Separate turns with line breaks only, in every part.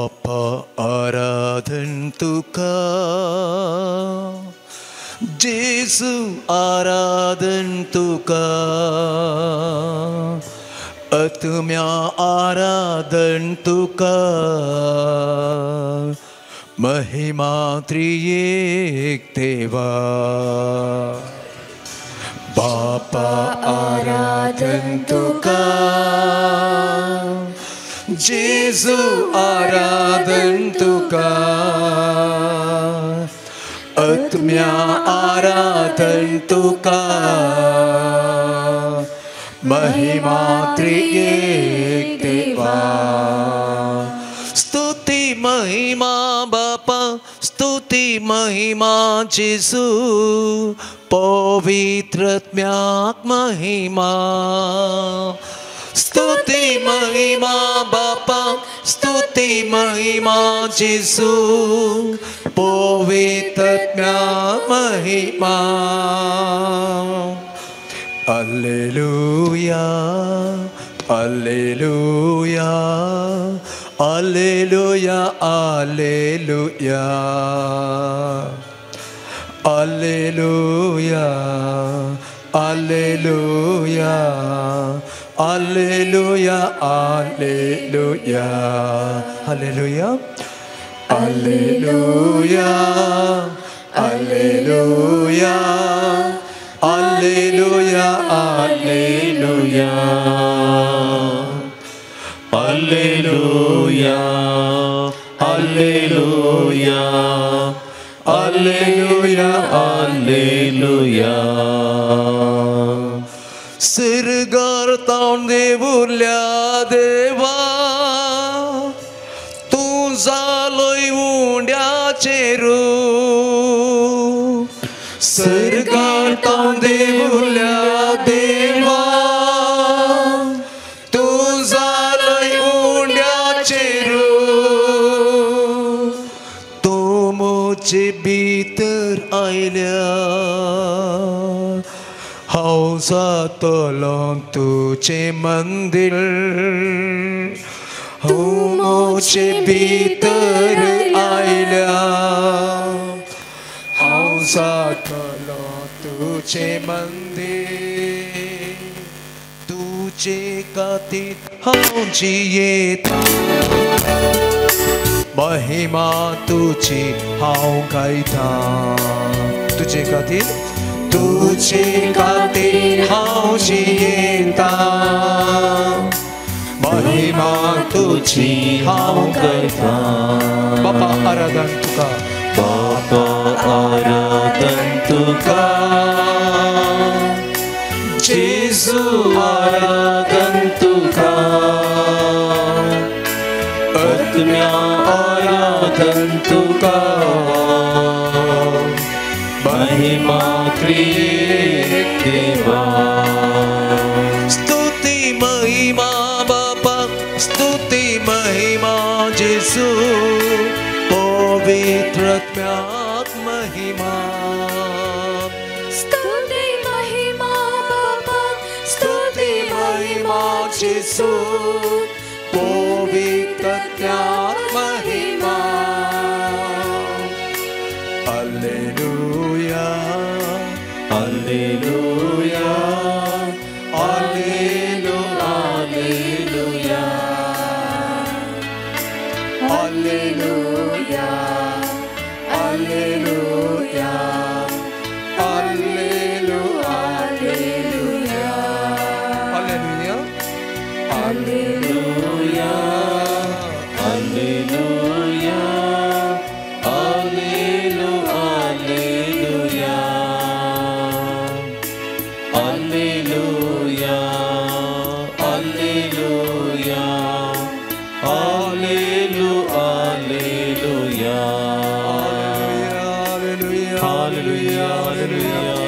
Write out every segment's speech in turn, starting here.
बापा आराधन तुका, जेजू आराधन तुका, आत्म्या आराधन तुका, महिमा त्रियेक देवा। बापा आराधन तुका, जेजू आराधन तुका, आत्म्या आराधन तुका, महिमा त्रियेक देवा। स्तुति महिमा बापा, स्तुति महिमा जेजू, पवित्र आत्म्याक महिमा। स्तुति महिमा बापा, स्तुति महिमा जेजू, पवित्र आत्म्याक महिमा। Alleluia, alleluia, alleluia, alleluia, alleluia, alleluia, alleluia, alleluia, alleluia, alleluia, alleluia, alleluia, alleluia,
alleluia, alleluia, alleluia, alleluia.
सिरगार तावन देवुल्या देवा, तूं जालोय उंड्याचेरू। सरकार तावन देवुल्या देवा, तूं जालोय उंड्याचेरू। तूं म्हजे भितर आयल्या, हांव जातलो तुजें मंदीर। तूं म्हजे भितर आयल्या, हांव जातलो तुजें मंदीर। तुजे खातीर हांव जियेता, महिमा तुजी हांव गायता। तुजे खातीर, तुजे खातीर हांव जियेता, महिमा तुजी हांव गायता। बापा आराधन तुका,
बापा आराधन तुका, जेजू आराधन तुका, आत्म्या आराधन तुका, महिमा त्रियेक देवा।
स्तुति महिमा बापा, स्तुति महिमा जेजू, पवित्र आत्म्याक महिमा।
स्तुति महिमा बापा, स्तुति महिमा
जेजू, पवित्र आत्म्याक महिमा। Alleluia,
alleluia, alleluia, alleluia,
alleluia, alleluia, alleluia,
alleluia,
alleluia, alleluia, alleluia, alleluia, alleluia, alleluia, alleluia,
alleluia,
hallelujah, hallelujah,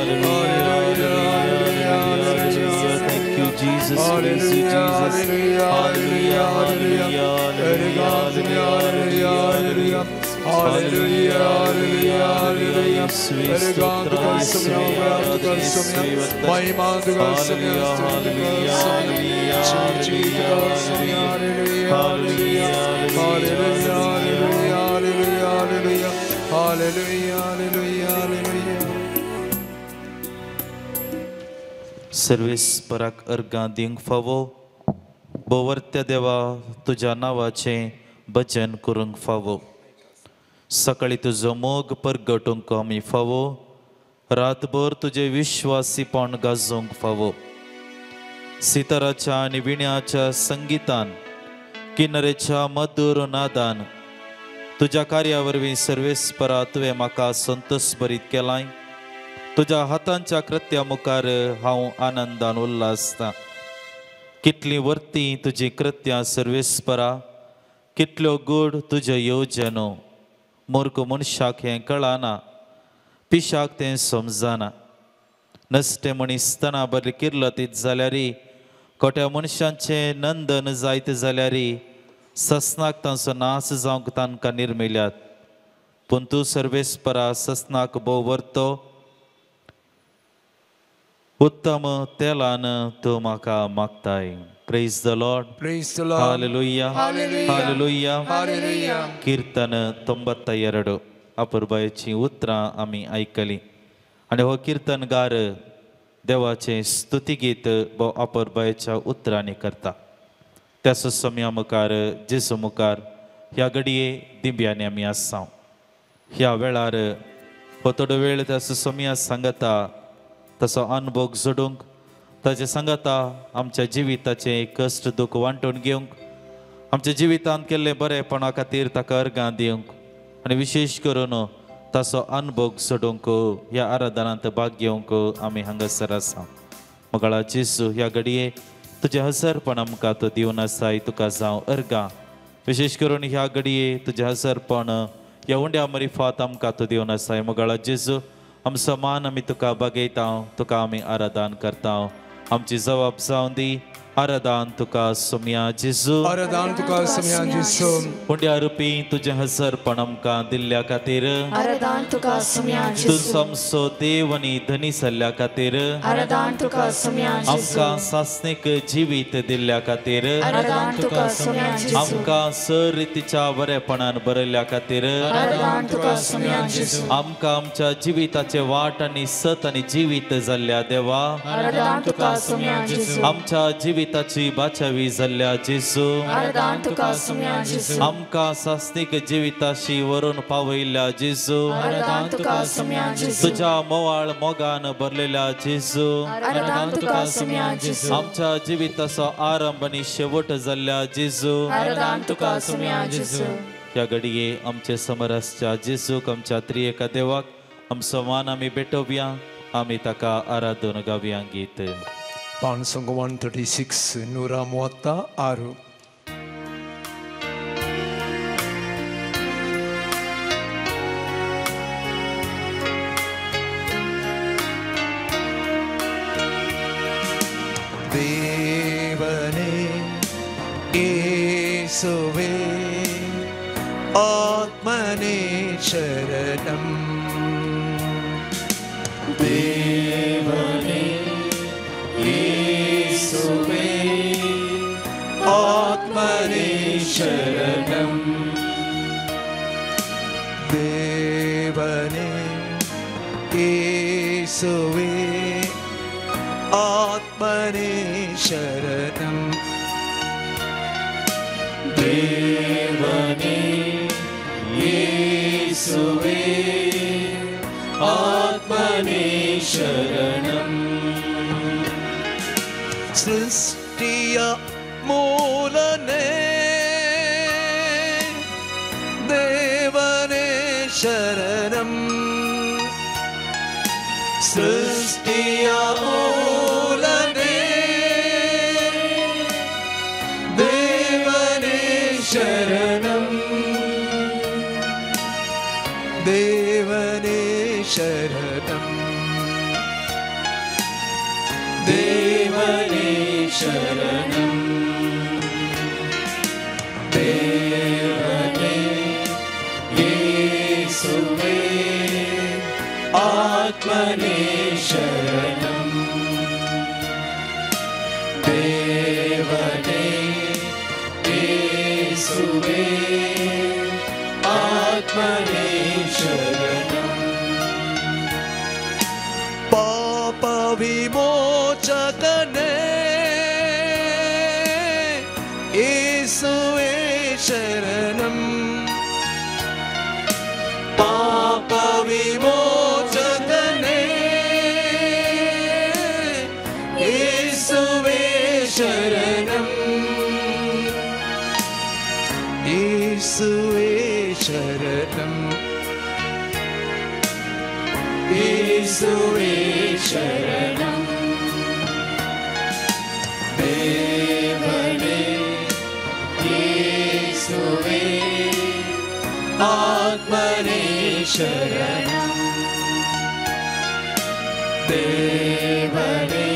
hallelujah. Thank you, Jesus. Praise you, Jesus. Hallelujah, hallelujah, hallelujah, hallelujah, hallelujah, hallelujah. Hallelujah, hallelujah, hallelujah, hallelujah.
Hallelujah, hallelujah, hallelujah.
सर्वेस्पराक अर्गां दिवंक फावो, भोवर्त्या देवा तुज्या नांवाचें भजन करूंक फावो. सकाळी तुजो मोग परगटूंक आमी फावो, रातभर तुजें विश्वासीपण गाजोवंक फावो. सिताराच्या आनी विण्याच्या संगितान, किनरेच्या मधुर नादान तुज्या कार्या वरवीं सर्वेस्परा तुवें म्हाका संतोष भरीत केलाय. तुज्या हातांच्या कृत्या मुखार हांव आनंदान उल्हासता. कितलीं वर्ती तुजी कृत्यां सर्वेस्परा, कितल्यो गोड तुज्यो येवजणो. मूर्ख मनशाक हें कळना, पिशाक तें समजना. नश्टें मनीस तना बरें किर्लतीत जाल्यार, खोट्या मनशांचें नंदन जायत जाल्यार, ससनाक तांचो नाश जावंक तांकां निर्मिल्यात. पूण तूं सर्वेस्परा ससनाक भोव व्हरतो, उत्तम तेलान तूं म्हाका मागताय. Praise the Lord.
Praise the Lord.
Hallelujah. Hallelujah.
Hallelujah.
कीर्तन 92 अपुरबायेचीं उतरां आमी आयकलीं आनी हो कीर्तनगार देवाचें स्तुतीगीत भोव अपुरबायेच्या उतरांनी करता. त्या सोम्या मुखार, जेजू मुखार ह्या घडये दिंब्यांनी आमी आसा. ह्या वेळार हो थोडो वेळ त्या सोम्या सांगता तसो अनुभव जोडूंक, ताचे सांगाता आमच्या जिविताचें कश्ट दुख वांटून घेवंक, आमच्या जिवितांत केल्लें बरेपणा खातीर ताका अर्गां दिवंक आनी विशेश करून ताचो अनुभव सोडूंक ह्या आराधनांत भाग घेवंक आमी हांगासर आसा. मगळा जेजू, ह्या घडये तुजें हजरपण आमकां तूं दिवन आसाय, तुका जावं अर्गां. विशेश करून ह्या घडये तुजें हजरपण ह्या उंड्या मरिफात आमकां तूं दिवन आसाय. मगळा जेजू, आमचो मान आमी तुका बगयता, तुका आमी आराधन करता. आमची जबाब जावन दी. आराधन तुका सोम्या जेजू,
आराधन तुका सोम्या जेजू.
उंड्या रुपी तुजें हजरपण आमकां दिल्ल्या खातीर,
आराधन तुका सोम्या जेजू.
तूं आमचो देव आनी धनी जाल्ल्या खातीर,
आराधन तुका सोम्या जेजू.
आमकां सासणीक जिवीत दिल्ल्या खातीर,
आराधन तुका सोम्या जेजू.
आमकां सर रितीच्या बरेपणान बरयल्ल्या खातीर,
आराधन तुका सोम्या जेजू.
आमकां आमच्या जिविताचे वाट आनी सत आनी जिवीत जाल्ल्या देवा,
आराधन तुका सोम्या जेजू.
आमच्या जिविताची बाचावी जाल्ल्या जेजू,
आराधन तुका सोम्या जेजू.
आमकां सासणीक जिविताशी वरून पावयल्ल्या जेजू,
आराधन तुका सोम्या जेजू.
तुज्या मोवाळ मोगान भरलेल्या जेजू,
आराधन तुका सोम्या जेजू.
आमच्या जिविताचो आरंभ आनी शेवट जाल्ल्या जेजू,
आराधन तुका सोम्या जेजू.
ह्या घडये आमचे समरसच्या जेजूक, आमच्या त्रिएका देवाक आमचो मान आमी भेटोवया. आमी ताका आराधून गावया गीत.
पानसंग 136 136. देवने येसुवे आत्मने शरणम. देवने येसुवे आत्मने शरणम. देवने येसुवे आत्मने शरणम. देवने येसुवे आत्मने शरणम. सृष्टिय मूलने देवने शरणम. सृष्टिय मूलने देवने शरणम. देवने शरणम. देवने शरणम. देवने येसुवे आत्मने शरणम. देवने येसुवे आत्मने आत्मने शरणं.
पाप विमोचकने येसुवे शरणं. पाप विमोचकने येसुवे शरणं. येसुवे शरणं.
येसुवे शरणं. देवने येसुवे आत्मने शरणं. देवने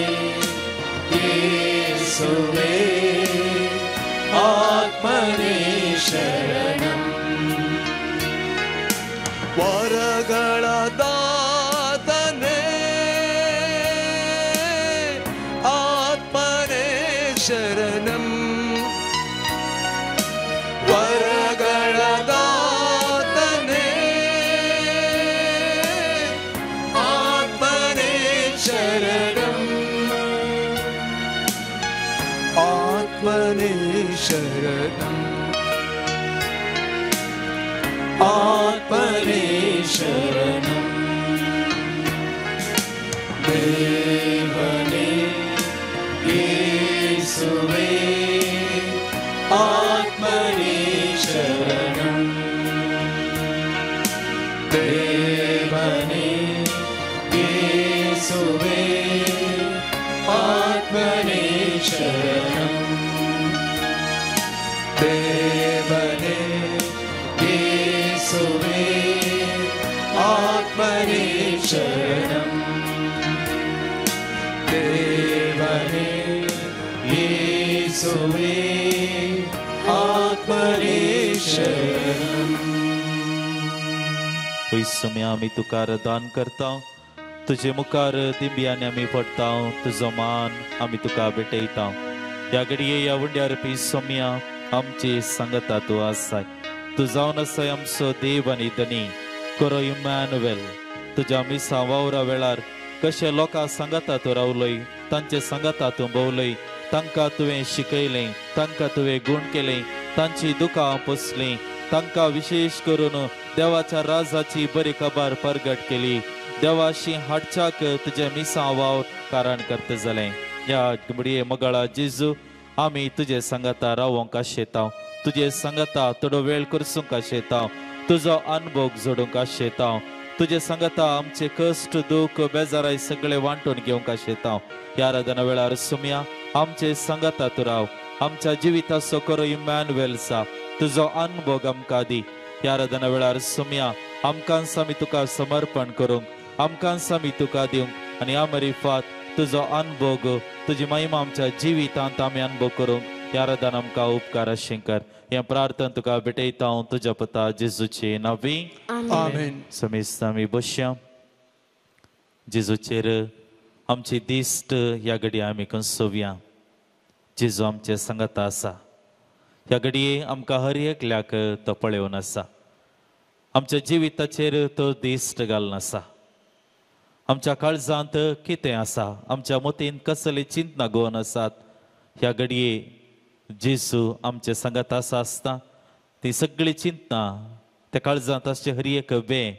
येसुवे आत्मने शरणं.
वरಗಳ ದಾತನೆ ಆತ್ಮನೇ ಶರಣಂ. ವರಗಳ ದಾತನೆ ಆತ್ಮನೇ ಶರಣಂ. ಆತ್ಮನೇ ಶರಣಂ.
आत्मने शरणं. देवने येसुवे आत्मने शरणं. देवने येसुवे आत्मने शरणं. देवने येसुवे आत्मने शरणं. देवने येसुवे आत्मने शरणं.
पयसुमे आमी तुका दान करता, तुजे मुखार दिंब्यांनी आमी पडटा, तुजो मान आमी तुका भेटयता. ह्या घडये ह्या उंड्यार पी सोम्या आमची सांगता तूं आसाय. तूं जावन आसाय आमचो देव आनी धनी करो इमॅन्युएल. तुज्या मिसां वावरा वेळार कशें लोकां सांगता तूं रावलोय, तांचे सांगता तूं भोवलोय, तांकां तुवें शिकयलें, तांकां तुवें गूण केलें, तांची दुकां पोसलीं, तांकां विशेश करून देवाच्या राजाची बरी खबर परगट केली. देवाशी हाडच्याक तुजें मिसां वावर कारण करता जालें. ह्या घडये मगळा जेजू आमी तुजे सांगता रावोंक आशेता, तुजे सांगता थोडो वेळ करसूंक आशेता, तुजो अनुभव जोडूंक आशेता, तुजे सांगता आमचे कश्ट दुख बेजाराय सगळे वांटून घेवंक आशेता. ह्या आराधना वेळार सुमया आमचे सांगता तूं राव, आमच्या जिविताचो करो इमॅन्युएल सा तुजो अनुभव आमकां दी. ह्या आराधना वेळार सुमया आमकां आमी तुका समर्पण करूंक, आमकां आमी तुका दिवंक आनी आमरिफात तुजो अनुभव तुजी महिमा आमच्या जिवितांत आमी अनुभव करूंक ह्या आराधना आमकां उपकार अशें कर. हें प्रार्थना तुका भेटयता हांव तुज्या पुता जेजूचे नांवी.
आमेन.
समेस्त आमी बसया. जेजूचेर आमची दिश्ट ह्या घडये आमी कंसोवया. जेजू आमचे सांगता आसा. ह्या घडये आमकां हर एकल्याक तो पळोवन आसा. आमच्या जिविताचेर तो दिश्ट घालून आसा. आमच्या काळजांत कितें आसा, आमच्या मतींत कसली चिंतना गोवन आसात, ह्या घडये जेजू आमचे सांगत आसा आसता ती सगळी चिंतना त्या काळजांत आसचे हर एक बें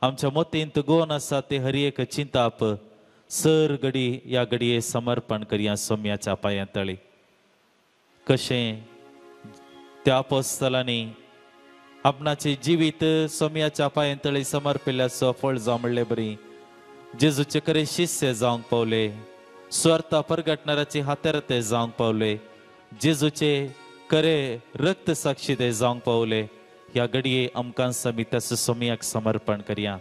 आमच्या मतींत गोवन आसा ते हर एक चिंताप सर घडी ह्या घडये समर्पण करया सोम्याच्या पांयां तळी. कशें त्या अपोस्तलांनी आपणाचें जिवीत सोम्याच्या पांयां तळी समर्पिल्ल्याचो फळ जावं म्हणले बरी जेजूचे खरे शिष्य जावंक पावले, सुवार्ता परगटणाराचे हातेर ते जावंक पावले, जेजूचे खरे रक्त साक्षी ते जावंक पावले. ह्या घडये आमकां आमी त्या सोम्याक समर्पण करया.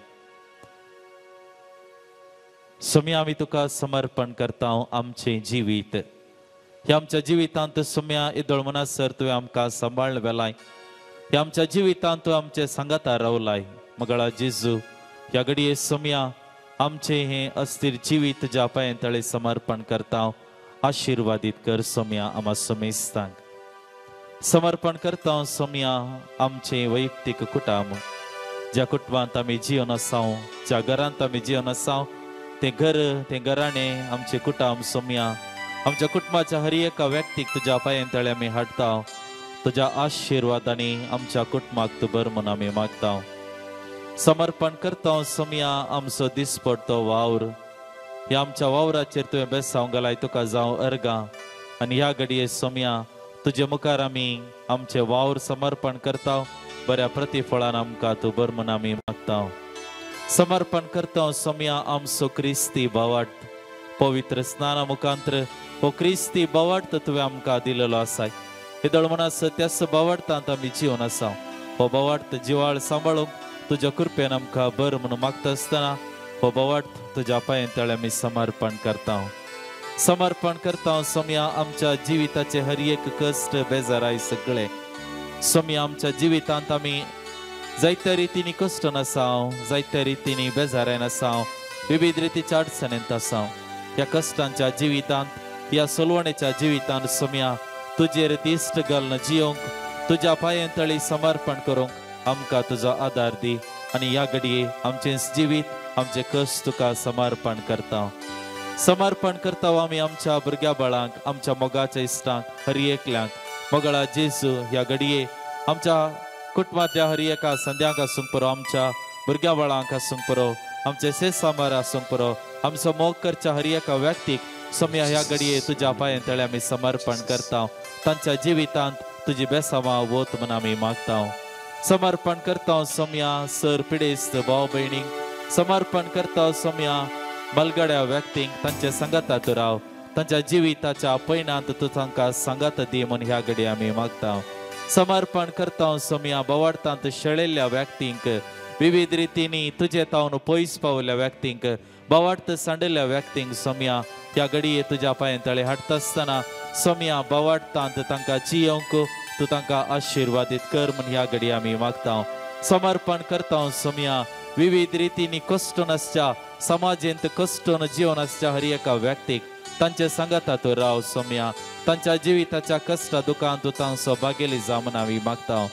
सोम्या आमी तुका समर्पण करता आमचें जिवीत. ह्या आमच्या जिवितांत सोम्या येदोळ म्हणसर तुवें आमकां सांबाळ्ळ वेलाय, ह्या आमच्या जिवितांत तूं आमचे सांगाता रावलाय. मगळा जेजू ह्या घडये सोम्या आमचें हें अस्थिर जिवीत तुज्या पांयां तळे समर्पण करता. आशिर्वादीत कर सोम्या आमा सोमेस्तांक. समर्पण करता सोम्या आमचें वैयक्तीक कुटुंब, ज्या कुटुंबांत आमी जिवन आसाव, ज्या घरांत आमी जिवन आसाव, तें घर, तें घराणें, आमचें कुटुंब सोमया, आमच्या कुटुंबाच्या हर एका व्यक्तीक तुज्या पांयां तळे आमी हाडटा. तुज्या आशिर्वादांनी आमच्या कुटुंबाक तूं बर म्हूण आमी मागता. समर्पण करता सोमया आमचो दिसपडतो वावर, ह्या आमच्या वावराचेर तुवें बेसांव घालाय, तुका जावं अर्गां. आनी ह्या घडये सोमया तुजे मुखार आमी आमचे वावर समर्पण करता, बऱ्या प्रतिफळान आमकां तूं बर म्हूण आमी मागता. समर्पण करता सोमया आमचो क्रिस्ती भावार्थ, पवित्र स्नाना मुखांत्र हो क्रिस्ती भावार्थ तुवें आमकां दिलेलो आसाय. हेदळ म्हण आसा त्याच भावार्थांत आमी जिवन आसा. हो भावार्थ जिवाळ सांबाळूंक तुज्या कृपेन आमकां बर म्हणून मागता आसतना हो भावार्थ तुज्या पांयां तळे आमी समर्पण करता. समर्पण करता सोमया आमच्या जिविताचे हर एक कश्ट, बेजाराय सगळे सोमया आमच्या जिवितांत आमी जायत्या रितींनी कश्ट नासाव, जायत्या रितींनी बेजाराय नासाव, विविध रितीच्या अडचणींत आसाव. ह्या कश्टांच्या जिवितांत, ह्या सोलवणेच्या जिवितांत सोमया तुजेर दिश्ट घालून जियोंक, तुज्या पांयां तळी समर्पण करूंक आमकां तुजो आदार दी. आनी ह्या घडये आमचें जिवीत, आमचें कश्ट तुका समर्पण करता. समर्पण करता आमी आमच्या भुरग्या बाळांक, आमच्या मोगाच्या इश्टांक, हर एकल्यांक. मोगळा जेजू, ह्या घडये आमच्या कुटुंबांतल्या हर एका संद्यांक आसूंक पुरो, आमच्या भुरग्या बाळांक आसूंक पुरो, आमचे सेसामार आसूंक पुरो, आमचो मोग करच्या हर एका व्यक्तीक सोमया ह्या घडये तुज्या पांयां तळे आमी समर्पण करता. तांच्या जिवितांत तुजी बेसावां वत म्हूण आमी मागता. समर्पण करता सोमया सर पिडेस्त भाव भयणींक, समर्पण करता सोमया बलगड्या व्यक्तींक, तांचे सांगाता तूं राव, तांच्या जिविताच्या पयणांत तूं तांकां सांगात दी म्हूण ह्या घडये आमी मागता. समर्पण करता सोमया बोवाळटांत शेळेल्ल्या व्यक्तींक, विविध रितींनी तुजे तावन पयस पावल्ल्या व्यक्तींक, बोवाळत सांडिल्ल्या व्यक्तींक सोमया ह्या घडये तुज्या पांयां तळे हाडटा आसतना सोमया बोवाळटांत तांकां जियोंक तूं तांकां आशिर्वादीत कर म्हूण ह्या घडये आमी मागता. समर्पण करता सोमया विविध रितींनी कश्टून आसच्या समाजेंत कश्टून जिवन आसच्या हर एका व्यक्तीक, तांचे सांगाता तूं राव सोमया, तांच्या जिविताच्या कश्टा दुकान तूं तांचो भागेली जा म्हूण आमी मागता.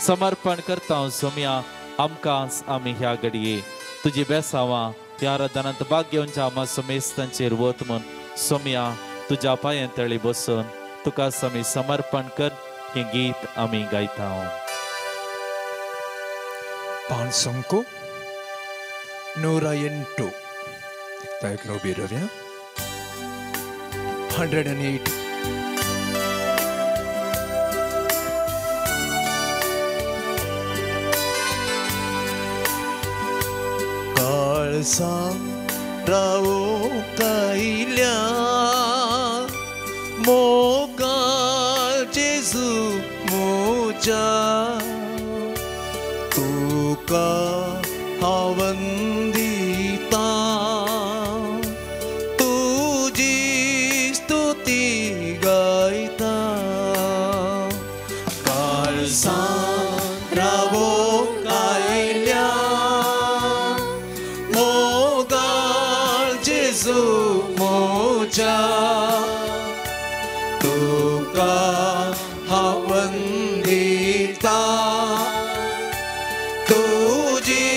समर्पण करता सोमया आमकां आमी ह्या घडये तुजी बेसावां ह्या आराधनांत भाग घेवच्या आमा समेस्तांचेर वत म्हूण सोमया तुज्या पांयां तळी बसून तुका आमी समर्पण कर हें गीत आमी गायता.
508 108. काळसां रावूंक आयल्या मोगाळ जेजू म्हज्या, तुका हांव वंदिता, तुजी स्तुती गायता. काळसां रावूंक आयल्या मोगाळ जेजू म्हज्या, तुका हांव वंदिता, तुजी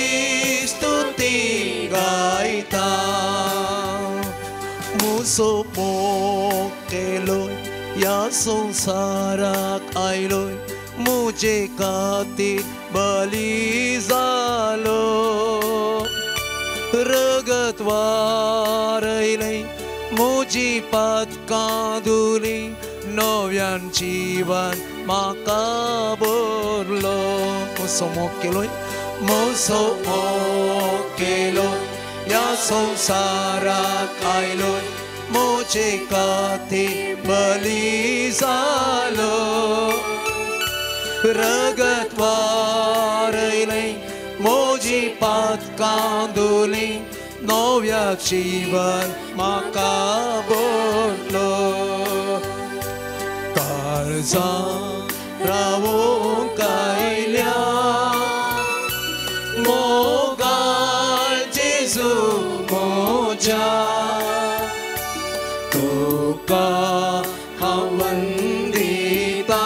स्तुती गायता. मुसो मोग केलोय ह्या संवसाराक आयलोय, मुजे खातीर बली जालो, रगत वारयलें मुजी पातकां धुली, नव्यान जीवन म्हाका भरलो. मुसो मोग केलोय, मुसो मोग केलोय ह्या संवसाराक आयलोय, मुजे खातीर बली जालो, रगत वारयलें म्हजी पातकां धुली, नव्या जीवन म्हाका भरलो. काळजां रावूंक आयल्या मोगाळ जेजू म्हज्या, तुका हांव वंदिता,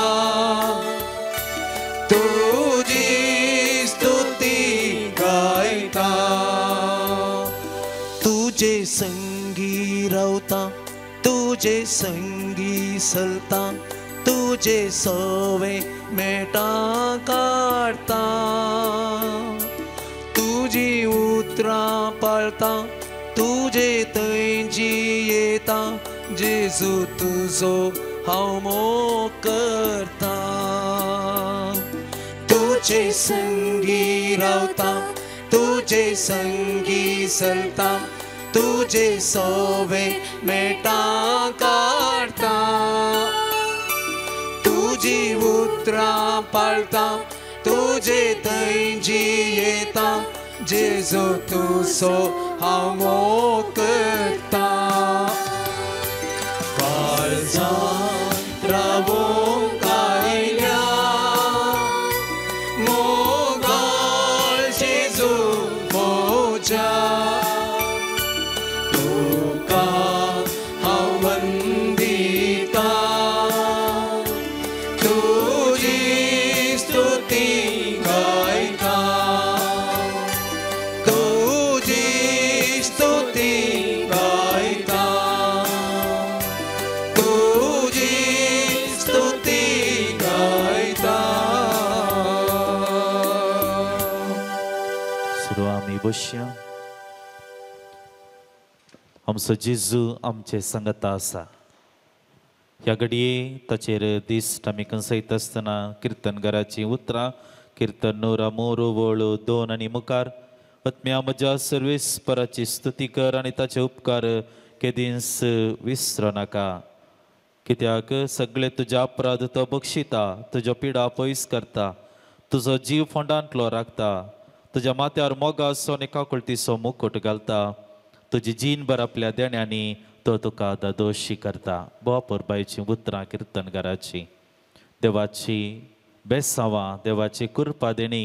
तुजी स्तुती संगी रावता, तुजे संगी चलता, तुजे सवे मेटा काडता, तुजी उतरां पाळता, तुजे थंय जियेता, जेजू तुजो हांव मोग करता. तुजे संगी रावता, तुजे संगी चलता, तुजे सवे मेटा काडता, तुजी उतरां पाळता, तुजे थंय जियेता, जेजू तुजो हांव मोग करता. काळजांत रावूंक आयल्या मोगाळ जेजू म्हज्या, तुका हांव वंदिता, तुजी स्तुती गायता, तुजी स्तुती गायता, तुजी स्तुती गायता.
सुरू आमी बसया. आमचो जेजू आमचे संगता आसा. ह्या घडये ताचेर दिश्ट आमी कंसयत आसतना किर्तनगाराचीं उतरां, किर्तन 103 वळ 2 आनी मुखार, आत्म्या म्हज्या सर्वेस्पराची स्तुती कर आनी ताचे उपकार केदींच विसरो नाका. कित्याक सगळे तुज्या अपराध तो बक्षिता, तुज्यो पिडा पयस करता, तुजो जीव फोंडांतलो राखता, तुज्या माथ्यार मोगाचो आनी काकुळतीचो मुकुट घालता, तुजी जीणभर आपल्या देण्यांनी तो तुका दादोशी करता. बोपरबायचीं उतरां किर्तनगाराची. देवाची बेसांवां, देवाची कृपा देणी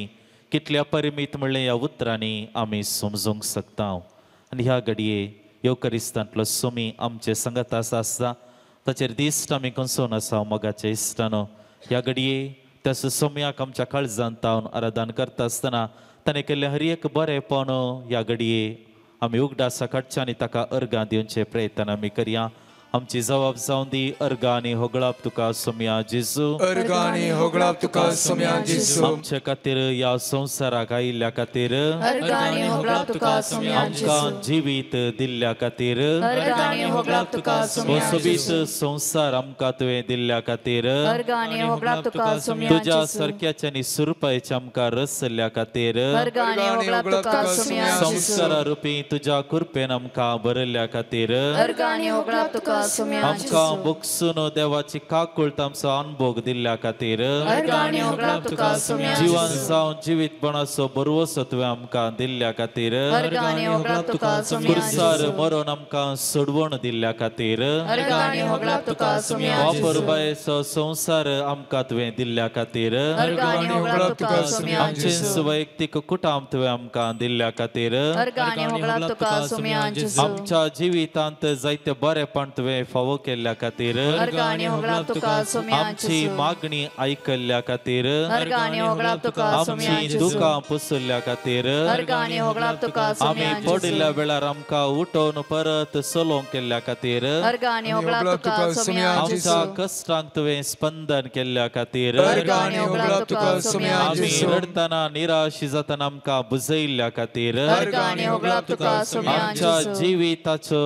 कितल्या परिमीत म्हणलें ह्या उतरांनी आमी समजूंक शकता. आनी ह्या घडये येवकरिस्तांतलो सुमी आमचे संगत आसा आसता, ताचेर दिश्ट आमी कंसोन आसा. मोगाच्या इश्टानो, ह्या घडये त्या सोम्याक आमच्या काळजांत तावन आराधन करता आसतना ताणें केल्लें हर एक बरेंपण ह्या घडये आमी उगडासा काडच्या आनी ताका अर्गां दिवचे प्रयत्न आमी करया. आमची जबाब जावन दी अर्गां आनी होगळाप तुका सोम्या जेजू,
अर्गां आनी होगळाप तुका सोम्या जेजू.
आमचे खातीर ह्या संवसाराक आयिल्ल्या खातीर,
अर्गां आनी होगळाप तुका सोम्या जेजू.
आमकां जिवीत दिल्ल्या खातीर,
अर्गां आनी होगळाप तुका सोम्या
सोबीत
जेजू.
संवसार आमकां तुवें दिल्ल्या खातीर,
अर्गां आनी होगळाप तुका सोम्या
तुज्या
जेजू.
सारक्याच्या आनी सुरपायच्या आमकां रसल्ल्या खातीर,
अर्गां आनी होगळाप तुका सोम्या जेजू.
संवसारा रुपी तुज्या कृपेन आमकां भरिल्ल्या खातीर,
अर्गां आनी होगळाप तुका सोम्या
आमकां
जेजू.
बोगसून देवाची काकुळट आमचो अनभोग दिल्ल्या खातीर,
अर्गां आनी होगळाप तुका सोम्या
जिवन
जेजू.
जावन जिवीतपणाचो भरवसो तुवें आमकां दिल्ल्या खातीर,
अर्गां आनी होगळाप तुका सोम्या
कुर्सार
जेजू.
मरोन आमकां सोडवण दिल्ल्या खातीर,
अर्गां आनी होगळाप तुका सोम्या जेजू.
वापरबायचो संवसार आमकां तुवें दिल्ल्या खातीर,
अर्गां आनी होगळाप तुका सोम्या
आमचें
जेजू.
वैयक्तीक कुटाम तुवें आमकां दिल्ल्या खातीर,
अर्गां आनी होगळाप तुका सोम्या जेजू.
आमच्या जिवितांत जायते बरेपण तुवें फावो केल्ल्या खातीर,
अर्गां आनी होगळाप तुका सोम्या
आमची
जेजू.
मागणी आयकल्ल्या खातीर,
अर्गां आनी होगळाप तुका सोम्या
आमची
जेजू.
दुकां पुसल्ल्या खातीर,
अर्गां आनी होगळाप तुका
आमी
सोम्या जेजू.
पडिल्ल्या वेळार आमकां उठोवन परत चलोवंक केल्ल्या खातीर,
अर्गां आनी होगळाप तुका सोम्या
आमच्या
जेजू.
कश्टांक तुवें स्पंदन केल्ल्या खातीर,
अर्गां आनी होगळाप तुका सोम्या
आमी
जेजू.
रडतना निराश जातना आमकां बुजयिल्ल्या खातीर,
अर्गां आनी होगळाप तुका सोम्या
आमच्या
जेजू.
जिविताचो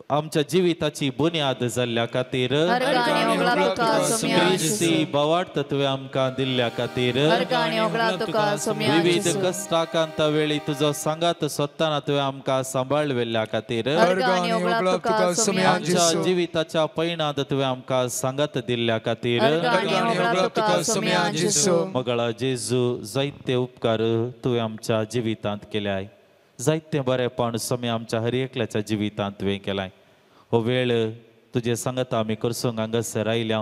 आमच्या जिविताची बुन्याद जाल्ल्या खातीर,
अर्गां आनी होगळाप तुका सोम्या
क्रिस्ती
जेजू.
भावार्थ तुवें आमकां दिल्ल्या खातीर,
अर्गां आनी होगळाप तुका सोम्या
विविध
जेजू.
कश्टाकांता वेळी तुजो सांगात सोदतना तुवें आमकां सांबाळवेल्ल्या खातीर,
अर्गां आनी होगळाप तुका सोम्या
आमच्या
जेजू.
जिविताच्या पयणांत तुवें आमकां सांगात दिल्ल्या खातीर,
अर्गां आनी होगळाप तुका सोम्या जेजू.
मगळा जेजू, जायते उपकार तुवें आमच्या जिवितांत केल्याय, जायते बरेंपण सोमी आमच्या हर एकल्याच्या जिवितांत तुवें केलाय. हो वेळ तुजे सांगाता आमी करसूंक हांगासर आयल्या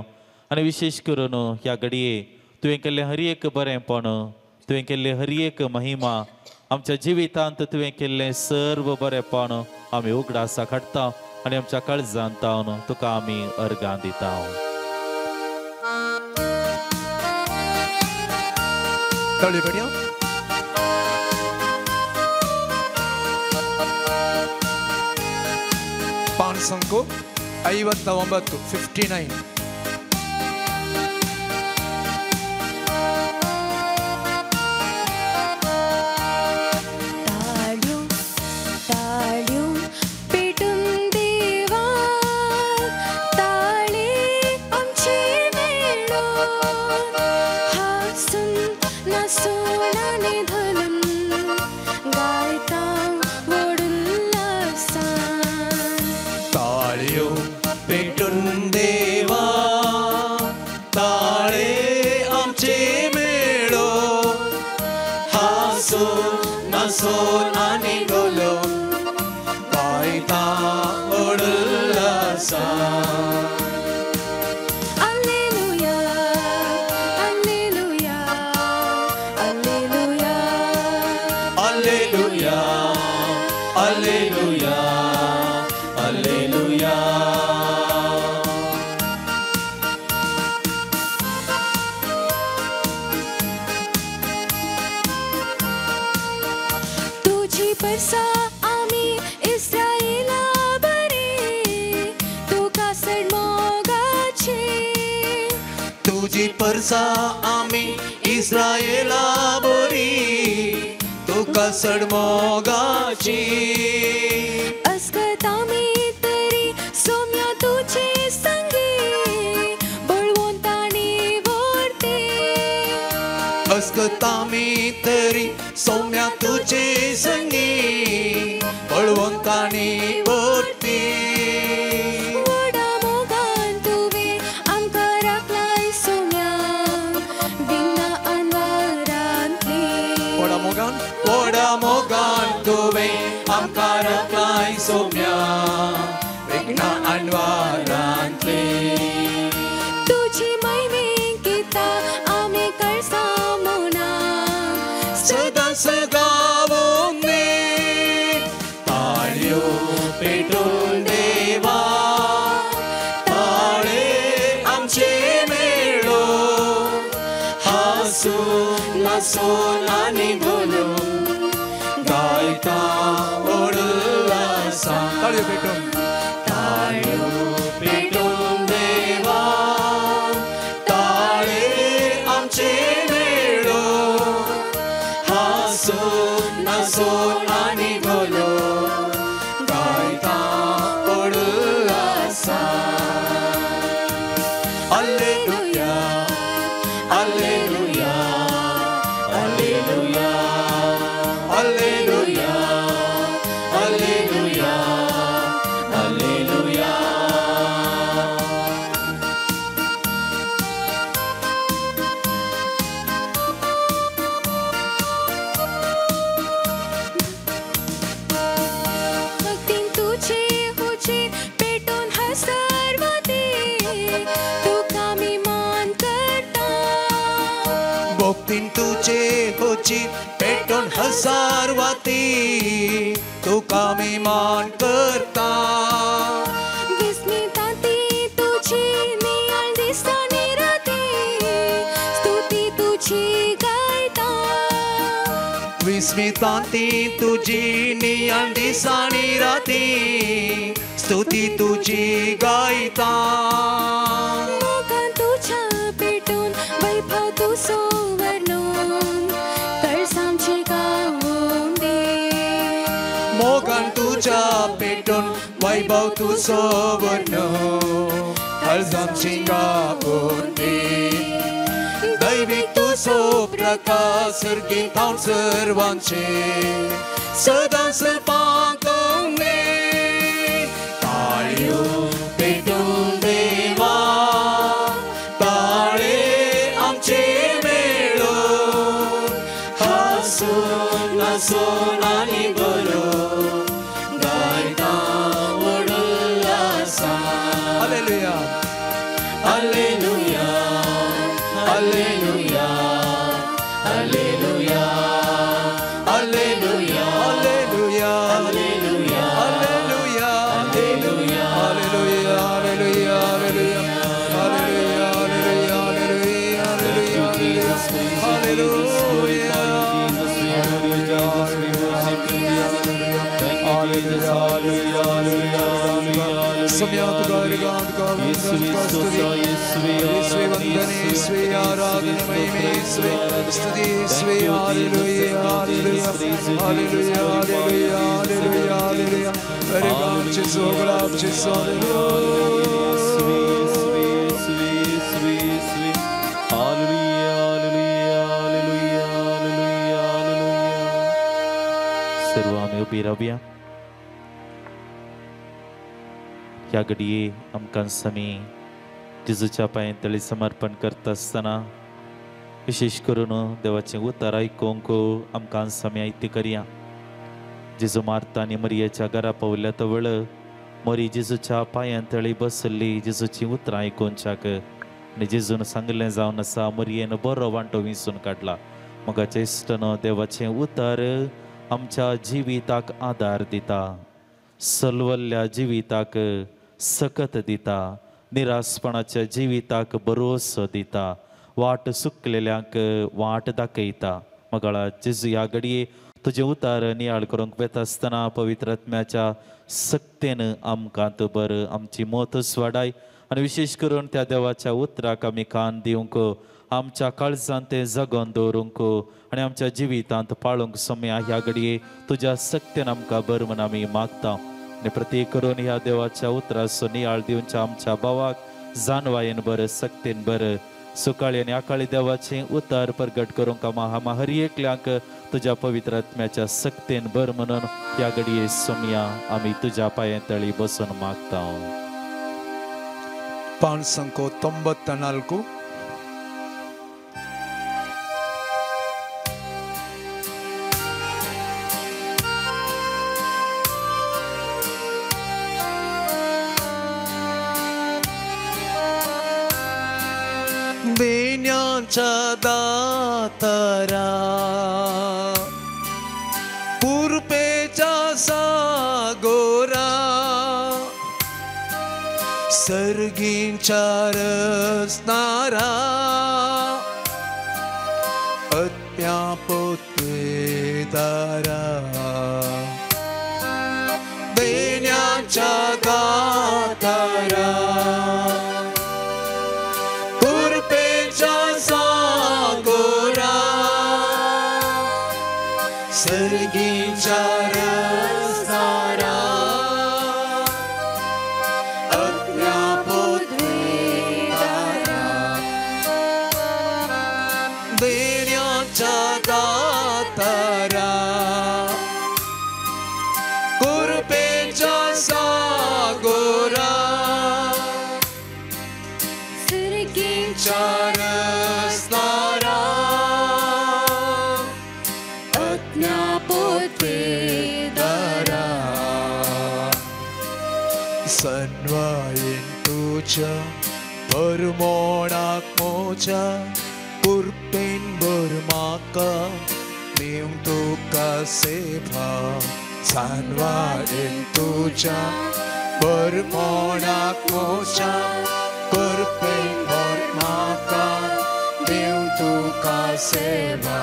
आनी विशेश करून ह्या घडये तुवें केल्लें हर एक बरेंपण, तुवें केल्लें हर एक महिमा, आमच्या जिवितांत तुवें केल्लें सर्व बरेंपण आमी उगडासा काडटा आनी आमच्या काळजांत तावन तुका आमी अर्गां दिता.
ताळयो काडया. ಸಂಕು 59 59.
ताळयो ताळयो पेटून देवा ताळे आमचे मेळून हासून नासून आनी धरून गायता वडुल्लासान.
ताळयो पेटून देवा ताळे आमचे मेळो हासून नासून आनी धरून गायता वडुल्लासान.
Alleluia, alleluia, alleluia,
alleluia, alleluia, alleluia.
तुझी परसा आमी इस्रायला बरी तुका सड मोगाची.
तुझी परसा आमी इस्रायला बरी तुका सड मोगाची.
अस्कत आमी तरी सोम्या तुझे संगी बळवंत आनी व्हरते.
अस्कत आमी तरी सौम्या तुझे संगी बळवंत आनी व्हरती.
व्हडा मोगान तुवें आमकां राखलाय सोम्या विघ्ना अनवारांतली.
व्हडा मोगान, व्हडा मोगान तुवें आमकां राखलाय सौम्या विघ्ना अनवारांतली.
तुझी महिमे गीतां आमी कळसा मोना
सदां सदां ताळयो पेटून देवा ताळे आमचे मेळो हासून नासून आनी धोलून गायता वडुल्लासान. ताळयो पेटून, ताळयो पेटून देवा ताळे आमचे मेळो हासून नासून आनी धोलून गायता वडुल्लासान. Alleluia, alleluia, alleluia, alleluia, alleluia, alleluia.
भक्तीन तुझे हुजीर पेटून हसरवती तुका मी मान करता.
भक्तीन तुझे हुजीर पेटून हजार वाती तुका मी मान करता.
विस्मिता ती तुझी नियाळ दिसानी राती स्तुती तुझी गायता.
विस्मिता ती तुझी नियाळ दिसानी राती स्तुती तुझी गायता.
मोगान तुझ्या पेटून वैभव तू सोवर्णून कळसांची गावून दे.
मोगान तुझ्या पेटून वैभव तू सोवर्ण कळसांची गावून दे. दैवीक तुजो प्रकाश सर्गीत थावन सर्वांचे सदांच पातोवणे. ताळयो पेटून देवा ताळे आमचे मेळो हासून नासून आनी बरो गायता वडुल्लासान. Alleluia, alleluia, alleluia, alleluia, alleluia, alleluia, alleluia, alleluia, alleluia, alleluia, alleluia, alleluia, alleluia, alleluia, alleluia, alleluia.
Jesus, we worship you, Jesus, we worship you. Thank you, Jesus. Hallelujah, hallelujah, hallelujah.
Saumya तुका रिगां तुका वंदन तुका स्तुती येसुवे वंदन येसुवे आराधना महिमे येसुवे स्तुती येसुवे hallelujah hallelujah hallelujah hallelujah hallelujah hallelujah रिगां जेसू गुलाब जेसू
सर्व आमी उबी रावया. ह्या घडये आमकां समी जेजूच्या पांयां तळी समर्पण करता आसतना विशेश करून देवाचें उतर आयकूंक आमकां समी आयती करया. जेजू मार्ता आनी मरियेच्या घरा पावल्या तवळ मरी जेजूच्या पांयां तळी बसली जेजूचीं उतरां आयकुच्याक आनी जेजून सांगलें जावन आसा मरियेन बरो वांटो विंचून काडला. मोगाचे इश्टनो देवाचें उतर आमच्या जिविताक आदार दिता, सलवल्ल्या जिविताक सकत दिता, निरासपणाच्या जिविताक भरोसो दिता, वाट सुकलेल्यांक वाट दाखयता. मगळा जेजू ह्या घडये तुजें उतार नियाळ करूंक वेता आसतना पवित्र आत्म्याच्या सक्तेन आमकां तूं बर आमची मत वाडाय आनी विशेश करून त्या देवाच्या उतराक आमी कान दिवंक, आमच्या काळजांत तें जगोवन दवरूंक आनी आमच्या जिवितांत पाळूंक सोम्या ह्या घडये तुज्या सक्तेन आमकां बर म्हूण आमी मागता. आनी प्रत्येक करून ह्या देवाच्या उतराचो नियाळ दिवच्या आमच्या भावाक जानवायेन बर सक्तेन बर सुकाळी आनी आकाळी देवाचें उतर प्रगट करूंक आमा हर एकल्यांक तुज्या पवित्र आत्म्याच्या सक्तेन बर म्हणून ह्या घडये सोम्या आमी तुज्या पांयां तळी बसून मागता.
594. देण्याच्या दातरा कृपेच्या सागोरा सर्गींच्या रचणारा आत्म्या पोतेदारा देण्याच्या दातरा सागोरा सर्गीच्या रचणारा आत्म्या पोतेदारा देण्याच्या दातरा कृपेच्या सागोरा सर्गीच्या रचणारा आत्म्या पोतेदारा सन्वायेन तुज्या परमोणाक मोच्या कृपेन भर म्हाका दिवंक तुका सेवा सन्वायेन तुज्या परमोणाक मोच्या कृपेन भर म्हाका दिवंक तुका सेवा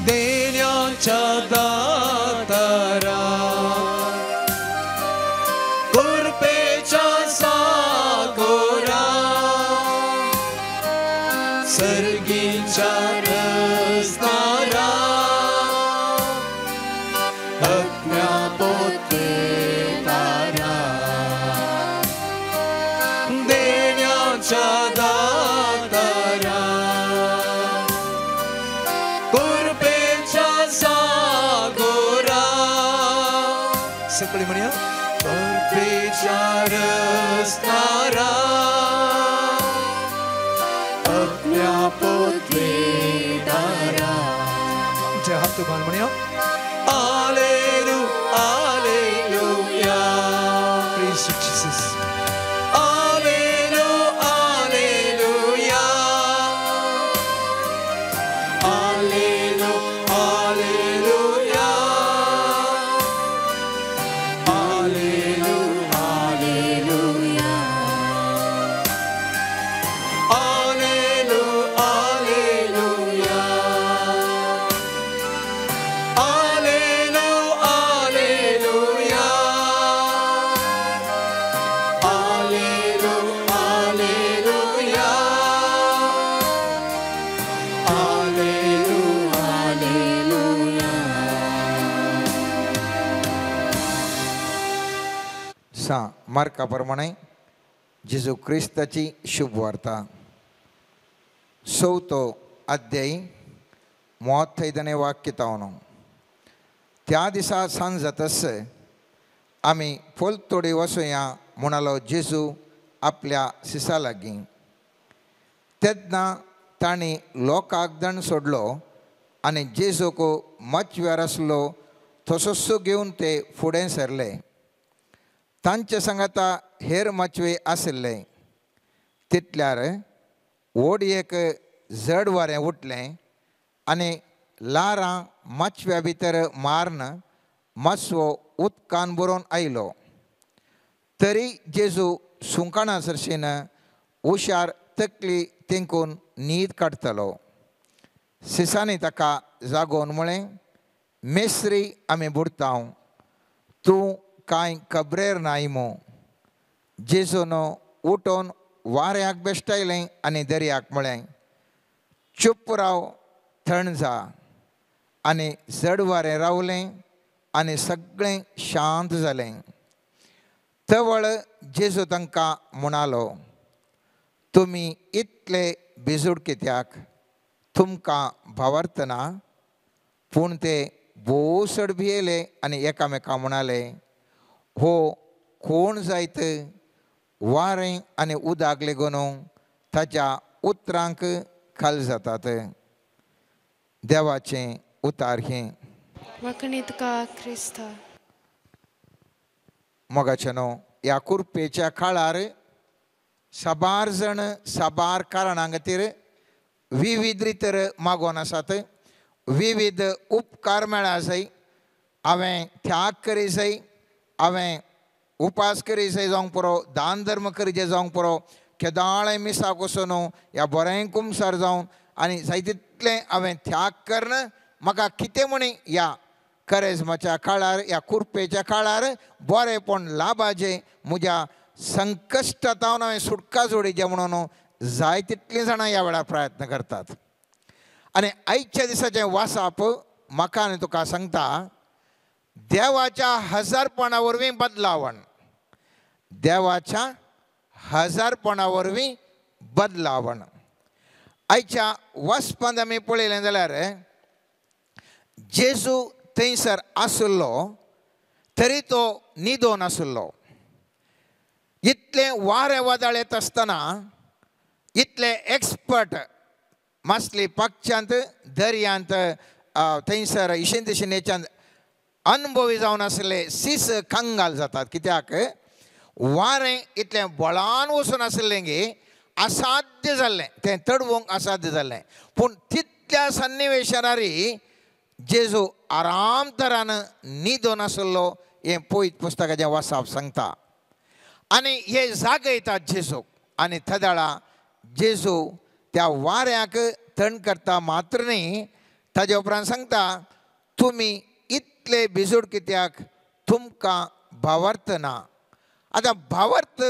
देण्याच्या दातरा कृपेच्या सागोरा सर्गीच्या रचणारा आत्म्या पोतेदारा देण्याच्या दातरा कृपेच्या सागोरा सगळी म्हणया कृपेच्या रचणारा आत्म्या पोतेदारा आमचे हात उबार म्हणया hallelujah hallelujah praise you Jesus hallelujah hallelujah hallelujah hallelujah hallelujah hallelujah hallelujah hallelujah hallelujah hallelujah सा मार्का प्रमाणे जेजू क्रिस्ताची शुभ वार्ता चवथो अध्याय 35 वाक्य तावन. त्या दिसा सांज जातस आमी पलतोडी वसुया म्हणालो जेजू आपल्या सिसा लागीं. तेन्ना तांणी लोकांक दंड सोडलो आनी जेजूक मचव्यार आसलो तसोच घेवन ते फुडें सरले. तांचे सांगाता हेर मचवे आशिल्ले. तितल्यार व्हड एक जड वारें उठलें आनी लारां मचव्या भितर मारून मचवो उदकान भरून आयलो. तरी जेजू सुंकाणा सरशीन हुशार तकली तेंकून न्हीद काडटलो. सिसांनी ताका जागोवन म्हळें, मेस्त्री आमी बुडता, तूं कांय खबरेर नाय मू. जेजून उठोवन वाऱ्याक बेश्टायलें आनी दर्याक म्हळें, चुप राव, थंड जा. आनी जड वारें रावलें आनी सगळें शांत जालें. तवळ जेजू तांकां म्हणालो, तुमी इतले भिजूड कित्याक? तुमकां भावार्तना. पूण ते भोव चड भियेले आनी एकामेका म्हणाले, हो कोण जायत वारें आनी उदक लेगून ताच्या उतरांक खाल जातात. देवाचें उतार हें.
वखणी तुका क्रिस्ता.
मोगाचें न्हू, ह्या कुरपेच्या काळार साबार जण साबार कारणां खातीर विविध रितर मागोवन आसात. विविध उपकार मेळा जाय, हांवें त्याग करी जाय, हांवें उपास करी जाय जावंक पुरो, दान धर्म करी जाय जावंक पुरो, केदाळें मिसाक वचून ह्या बरें कुमसार जावन आनी जाय तितलें हांवें त्याग करून म्हाका कितें म्हणी ह्या करेजमाच्या काळार, ह्या कुरपेच्या काळार बरेंपण लाभाचें, म्हज्या संकश्टांत हांवें सुटका जोडीचें म्हणून जाय तितलीं जाणां ह्या वेळार प्रयत्न करतात. आनी आयच्या दिसाचें वासाप म्हाका आनी तुका सांगता, देवाच्या हजारपणा वरवीं बदलावण, देवाच्या हजारपणा वरवीं बदलावण. आयच्या वाचपांत आमी पळयलें जाल्यार जेजू थंयसर आशिल्लो तरी तो न्हिदोन आशिल्लो. इतलें वारें वादळ येत आसतना इतले एक्सपर्ट मासली पक्षांत दर्यांत थंयसर इशेन तशेन हेच्यान अनुभवी जावन आसले सीस कंगाल जातात. कित्याक वारें इतलें बळान वचून आसलें गे असाध्य जाल्लें, तें तडवूंक असाध्य जाल्लें. पूण तितल्या सन्निवेशारी जेजू आराम तरान न्हिदोन आसलो हें पयत पुस्तकाचें वासाप सांगता. आनी हे जागयतात जेजूक आनी थदाळा जेजू त्या वाऱ्याक थंड करता मात्र न्ही, ताजे उपरांत सांगता, तुमी इतले भिजूड कित्याक? तुमकां भावार्थ ना. आतां भावार्थ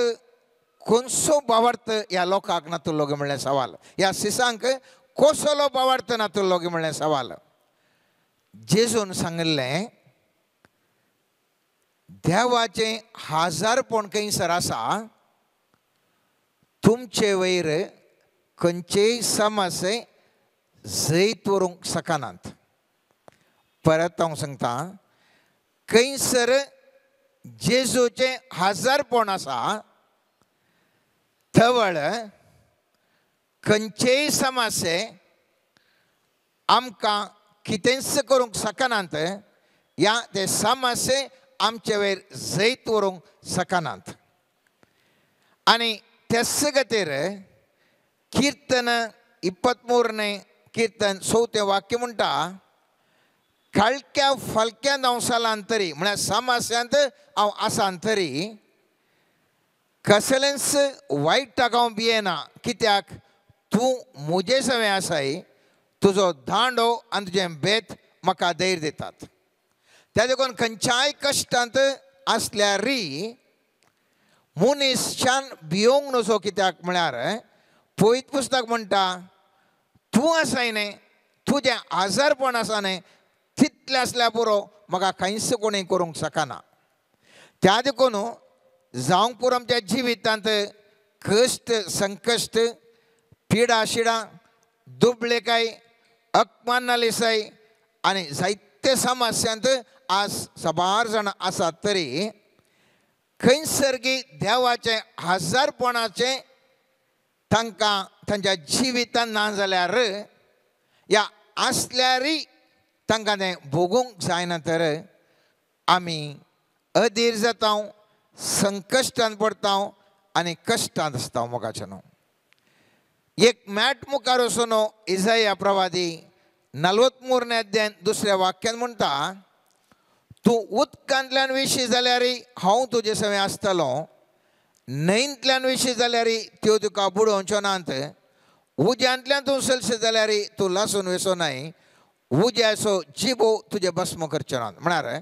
खंयचो भावार्थ ह्या लोकांक नातुल्लो गे म्हणलें सवाल, ह्या सिसांक कसलो भावार्थ नातुल्लो गे म्हणलें सवाल. जेजून सांगिल्लें देवाचें हजारपण खंयसर आसा, तुमचे वयर खंयचेय समस्ये जैत व्हरूंक शकनात. परत हांव सांगता, खंयसर जेजूचें हजारपण आसा थवळ खंयचेय समस्ये आमकां कितेंच करूंक शकनात, ह्या ते समस्ये आमचे वयर जैत व्हरूंक शकनात. आनी तेच खातीर कीर्तन 23 कीर्तन 4 वाक्य म्हणटा, काळक्या फालक्यांत हांव सालान तरी, म्हळ्यार समस्यांत हांव आसान तरी कसलेंच वायटाक हांव भियेना, कित्याक तूं म्हजे सवें आसाय, तुजो दांडो आनी तुजें बेत म्हाका धैर्य दितात. त्या देखून खंयच्याय कश्टांत आसल्यार मनीसान भियोंक नजो, कित्याक म्हळ्यार पयत पुस्तक म्हणटा, तूं आसाय न्ही, तुजें आजारपण आसा न्ही, तितलें आसल्यार पुरो, म्हाका कांयच कोणी करूंक शकना. त्या देखून जावंक पुरो आमच्या जिवितांत कश्ट संकश्ट पिडा शिडा दुबळेकाय अपमानालिसाय आनी जायते समस्यांत आज साबार जाणां आसात तरी खंयसर की देवाचें हजारपणाचें तांकां तांच्या जिवितांत ना जाल्यार या आसल्यारय तांकां तें भोगूंक जायना तर आमी अधीर जाता, संकश्टांत पडटा आनी कश्टांत आसता. मोगाचें न्हू एक मॅट मुखार वचून इजाया प्रवादी 43 अध्याय दुसऱ्या वाक्यान म्हणटा, तूं उदकांतल्यान विशी जाल्यार हांव तुजे सवें आसतलो, न्हंयंतल्यान विशी जाल्यार त्यो तुका बुडोवच्यो नात, उज्यांतल्यान तूं चलशें जाल्यार तूं लासून वेसो नाय, उज्याचो जिबो तुजे भस्म करच्यो नात. म्हळ्यार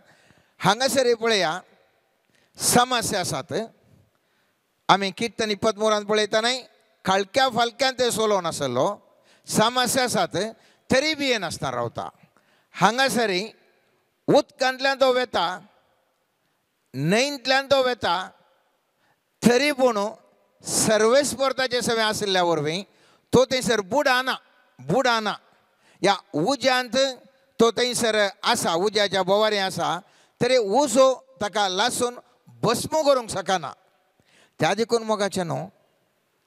हांगासर पळया समस्या आसात. आमी किर्तन 23 पळयता न्हय, खालक्या फालक्यान ते सोलो नासलो, समस्या आसात तरी बी येनासतना रावता. हांगासर उदकांतल्यान तो वेता, न्हंयंतल्यान तो वेता, तरी पूण सर्वेस्पर ताचे सवें आशिल्ल्या वरवीं तो थंयसर बुडाना बुडाना ह्या उज्यांत तो थंयसर आसा, उज्याच्या बोवारी आसा तरी उजो ताका लासून भस्म करूंक शकना. त्या देखून मोगाचें न्हू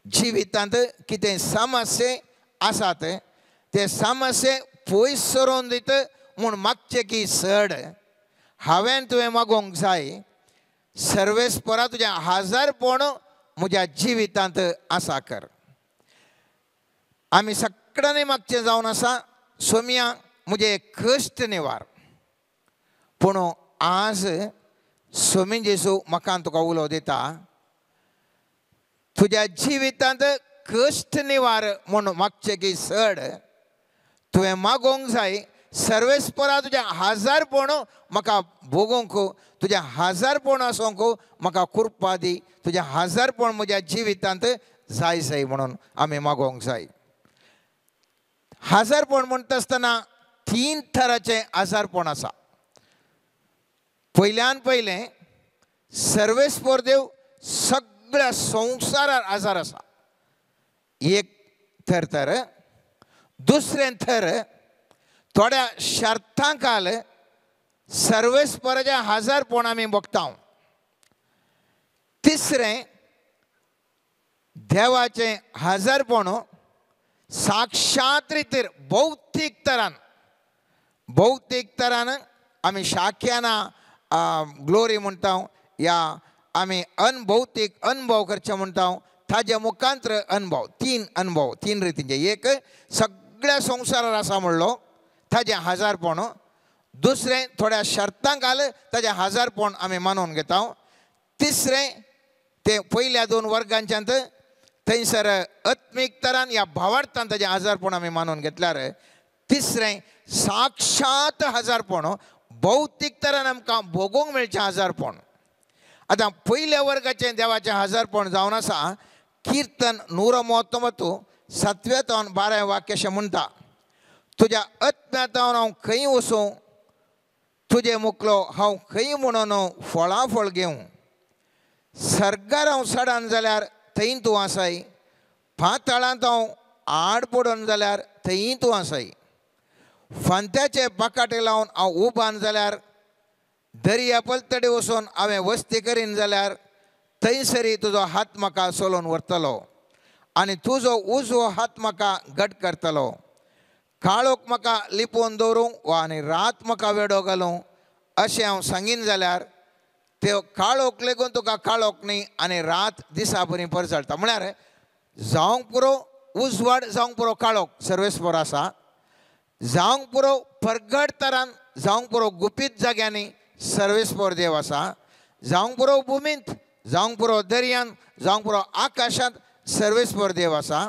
जिवितांत कितें समस्ये आसात ते समस्ये पयस सरोवन दित म्हूण मागचें की सड हांवें तुवें मागोवंक जाय, सर्वेस्परा तुजें हजारपण म्हज्या जिवितांत आसा कर. आमी सगळ्यांनी मागचें जावन आसा, सोमया म्हजें कश्ट निवार. पूण आज सोमी जेजू म्हाका तुका उलो दिता, तुज्या जिवितांत कश्ट निवार म्हूण मागचें की सड तुवें मागोवंक जाय, सर्वेस्परा तुजें हजारपण म्हाका भोगोवंक, तुजें हजारपण आसूंक म्हाका कृपा दी, तुजें हजारपण म्हज्या जिवितांत जाय जाय म्हणून आमी मागोवंक जाय. हजारपण म्हणटा आसतना 3 थराचें हजारपण आसा. पयल्यान पयलें सर्वेस्पर देव सगळ्या संवसारार आजार आसा, एक थर. तर दुसरें थर थोड्या शर्तां काल सर्वेस्पराचें हजारपण आमी भोगता. तिसरें देवाचें हजारपण साक्षात रितीर भौतीक तरान, भौतीक तरान आमी शाख्याना ग्लोरी म्हणटा या आमी अनभौतीक अनुभव करचें म्हणटा, ताजे मुखांत्र अनुभव, 3 अनुभव, 3 रितींचे. एक सगळ्या संवसारार आसा म्हणलो ताजें हजारपण, दुसरें थोड्या शर्तांक घाल ताजें हजारपण आमी मानून घेता, तिसरें तें पयल्या 2 वर्गांच्यांत थंयसर आत्मीक तरान ह्या भावार्थान ताजें हजारपण आमी मानून घेतल्यार, तिसरें साक्षात हजारपण भौतीक तरान आमकां भोगूंक मेळचें हजारपण. आतां पयल्या वर्गाचें देवाचें हजारपण जावन आसा किर्तन 139 7व्या 12 वाक्य अशें म्हणटा, तुज्या आत्म्यांत हांव खंय वचूं, तुजे मुकलो हांव खंय म्हणून फळां फळ घेवं, सर्गार हांव सडान जाल्यार थंय तूं आसाय, पाताळांत हांव आड पडून जाल्यार थंय तूं आसाय, फांत्याचे पाकाटे लावन हांव उबान जाल्यार, दर्या पलतडे वचून हांवें वस्ती करीन जाल्यार थंयसरी तुजो हात म्हाका सोलोवन व्हरतलो आनी तुजो उजवो हात म्हाका घट करतलो, काळोख म्हाका लिपोवन दवरूंक वा आनी रात म्हाका वेडो घालूं अशें हांव सांगीन जाल्यार ते काळोख लेगून तुका काळोख न्ही आनी रात दिसा बरी परजळटा. म्हळ्यार जावंक पुरो उजवाड, जावंक पुरो काळोख सर्वेस्पर आसा, जावंक पुरो परगट तरान, जावंक पुरो गुपीत जाग्यांनी सर्वेस्पर देव आसा, जावंक पुरो भुमींत, जावंक पुरो दर्यांत, जावंक पुरो आकाशांत सर्वेस्पर देव आसा,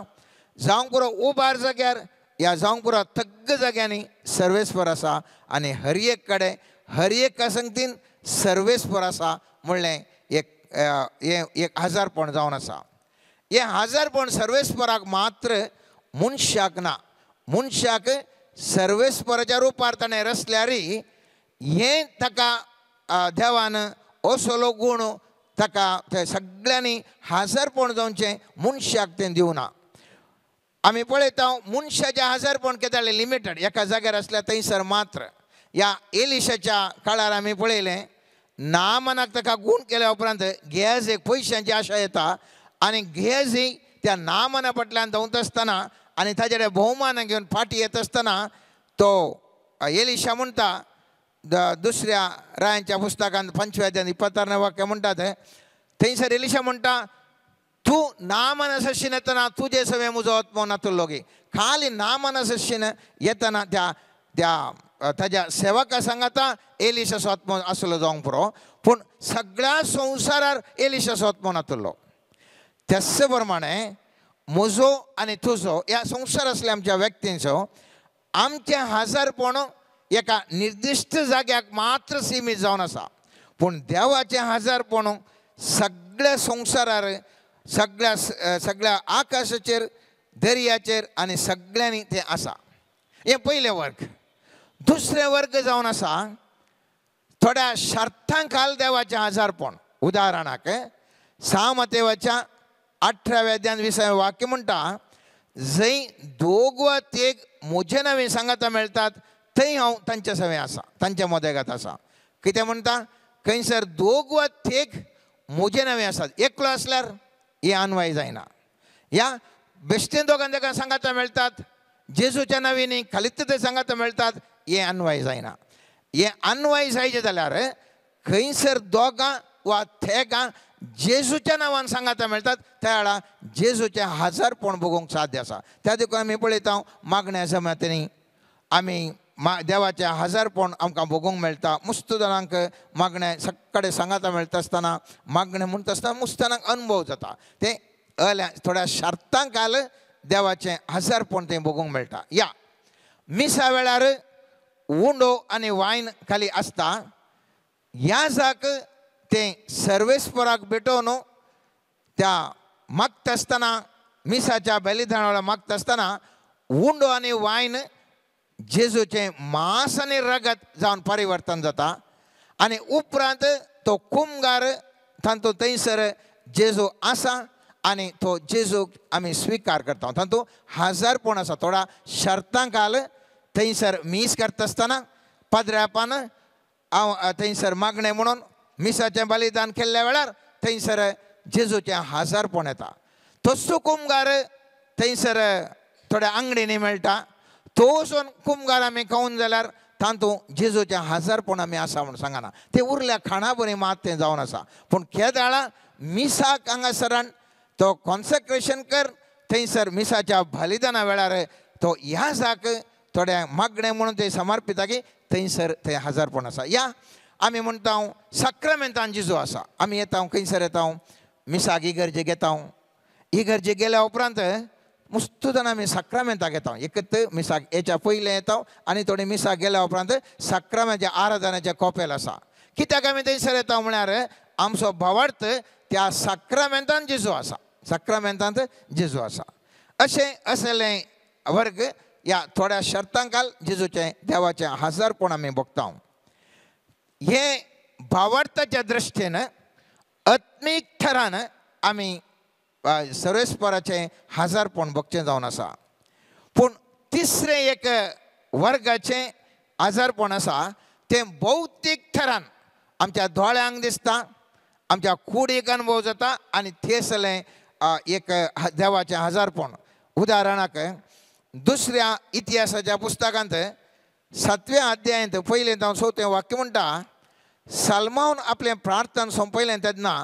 जावंक पुरो उबार जाग्यार ह्या जावंक पुरो थग्ग जाग्यांनी सर्वेस्पर आसा आनी हर एक कडेन हर एका संगतीन सर्वेस्पर आसा म्हणलें एक एक हजारपण जावन आसा. हें हजारपण सर्वेस्पराक मात्र, मनशाक ना. मनशाक सर्वेस्पराच्या रुपार ताणें रचल्यार हें ताका देवान असलो गूण ताका ते सगळ्यांनी हाजरपण जावचें मनशाक तें दिवना. आमी पळयता मनशाचें हाजरपण कितें जालें लिमिटेड, एका जाग्यार आसल्यार थंयसर मात्र. ह्या एलिशाच्या काळार आमी पळयलें नामनाक ताका गूण केल्या उपरांत गेहजीक पयशांची आशा येता आनी गेहजी त्या नामना फाटल्यान धांवता आसतना आनी ताजे कडेन भोवमान घेवन फाटीं येता आसतना तो एलिशा म्हणटा दुसऱ्या रायांच्या पुस्तकांत 5व्या अध्यायांत 26 वाक्य म्हणटात थंयसर एलिशा म्हणटा तूं नामन येतना तुजे सवें म्हजो आत्मो नातुल्लो गी. खाली नामन येतना त्या त्या ताज्या सेवका सांगाता एलिशाचो आत्मो आसलो जावंक पुरो, पूण सगळ्या संवसारार एलिशाचो आत्मो नातुल्लो. त्याच प्रमाणे म्हजो आनी तुजो ह्या संवसार आसल्या आमच्या व्यक्तींचो आमचें हाजरपण एका निर्दिश्ट जाग्याक मात्र सीमीत जावन आसा, पूण देवाचें हाजरपण सगळ्या संवसारार सगळ्या सगळ्या आकाशाचेर दर्याचेर आनी सगळ्यांनी तें आसा. हें पयलें वर्ग. दुसरें वर्ग जावन आसा थोड्या शर्थां खाल देवाचें हाजरपण. उदाहरणाक 6 मातेवाच्या 18व्या अध्यायांत 20 वाक्य म्हणटा जंय दोग वा तेग म्हजे नवे सांगाता मेळटात थंय हांव तांच्या सवें आसा, तांच्या मदेगात आसा. कितें म्हणटा खंयसर दोग वा तेग म्हजे नवे आसात, एकलो आसल्यार हें अनवाय जायना. ह्या बेश्टेन दोगां तेगां सांगाता मेळटात जेजूच्या नवीनी खालीच ते सांगाता मेळटात हें अनवाय जायना. हें अनवाय जायचें जाल्यार खंयसर दोगां वा थेगां जेजूच्या नांवान सांगाता मेळटात त्या वेळार जेजूचें हाजरपण भोगूंक साध्य आसा. त्या देखून आमी पळयता मागण्या जमातींनी आमी देवाचें हाजरपण आमकां भोगूंक मेळटा. मुस्त जाणांक मागणें सगळे सांगाता मेळटा आसतना मागणें म्हणटा आसतना मुस्त जाणांक अनुभव जाता. तें थोड्या शर्तां खाल देवाचें हाजरपण तें भोगूंक मेळटा. या मिसा वेळार उंडो आनी वायन खाली आसता ह्या जाक तें सर्वेस्पराक भेटोवन त्या मागता आसतना मिसाच्या बलिदाना वेळार मागता आसतना उंडो आनी वायन जेजूचें मांस आनी रगत जावन परिवर्तन जाता आनी उपरांत तो कुमगार तांतूत थंयसर जेजू आसा आनी तो जेजूक आमी स्विकार करता. तातूंत हाजरपण आसा. थोड्या शर्तां खाल थंयसर मीस करता आसतना पाद्र्यापान हांव थंयसर मागणें म्हणून मिसाचें बलिदान केल्ल्या वेळार थंयसर जेजूचें हाजरपण येता. तसो कुमगार थंयसर थोड्या आंगडींनी मेळटा तो वचून कुमगार आमी खावन जाल्यार तातूंत जेजूचें हाजरपण आमी आसा म्हूण सांगना. तें उरल्या खाणा बरी मात तें जावन आसा. पूण केदाळा मिसाक हांगासरान तो कॉन्सेक्रेशन कर थंयसर मिसाच्या बलिदाना वेळार तो ह्या जाक थोड्या मागणें म्हणून ते समर्पिता की थंयसर तें हाजरपण आसा. या आमी म्हणटा साक्रामेंतान जेजू आसा. आमी येता खंयसर येता मिसाक इगर्जेक येता. इगर्जेक गेल्या उपरांत मुस्त जाणां आमी साक्रामेंताक येता. एकत मिसाक येच्या पयलें येता आनी थोडीं मिसाक गेल्या उपरांत साक्रामेंताच्या आराधनाचें कोपेल आसा. कित्याक आमी थंयसर येता म्हळ्यार आमचो भावार्थ त्या साक्रामेंतान जेजू आसा, साक्रामेंतांत जेजू आसा. अशें असलें वर्ग ह्या थोड्या शर्तां खाल जेजूचें देवाचें हाजरपण आमी भोगता. हे भावार्थाच्या दृश्टीन आत्मीक थरान आमी सर्वेस्पराचें हाजरपण भोगचें जावन आसा. पूण तिसरें एक वर्गाचें आजारपण आसा तें भौतीक थरान आमच्या दोळ्यांक दिसता, आमच्या कुडीक अनुभव जाता आनी थेसलें एक देवाचें हाजरपण. उदाहरणाक दुसऱ्या इतिहासाच्या पुस्तकांत 7व्या अध्यायांत 1 जावन 4 वाक्य म्हणटा साल्मावन आपलें प्रार्थना सोंपयलें तेन्ना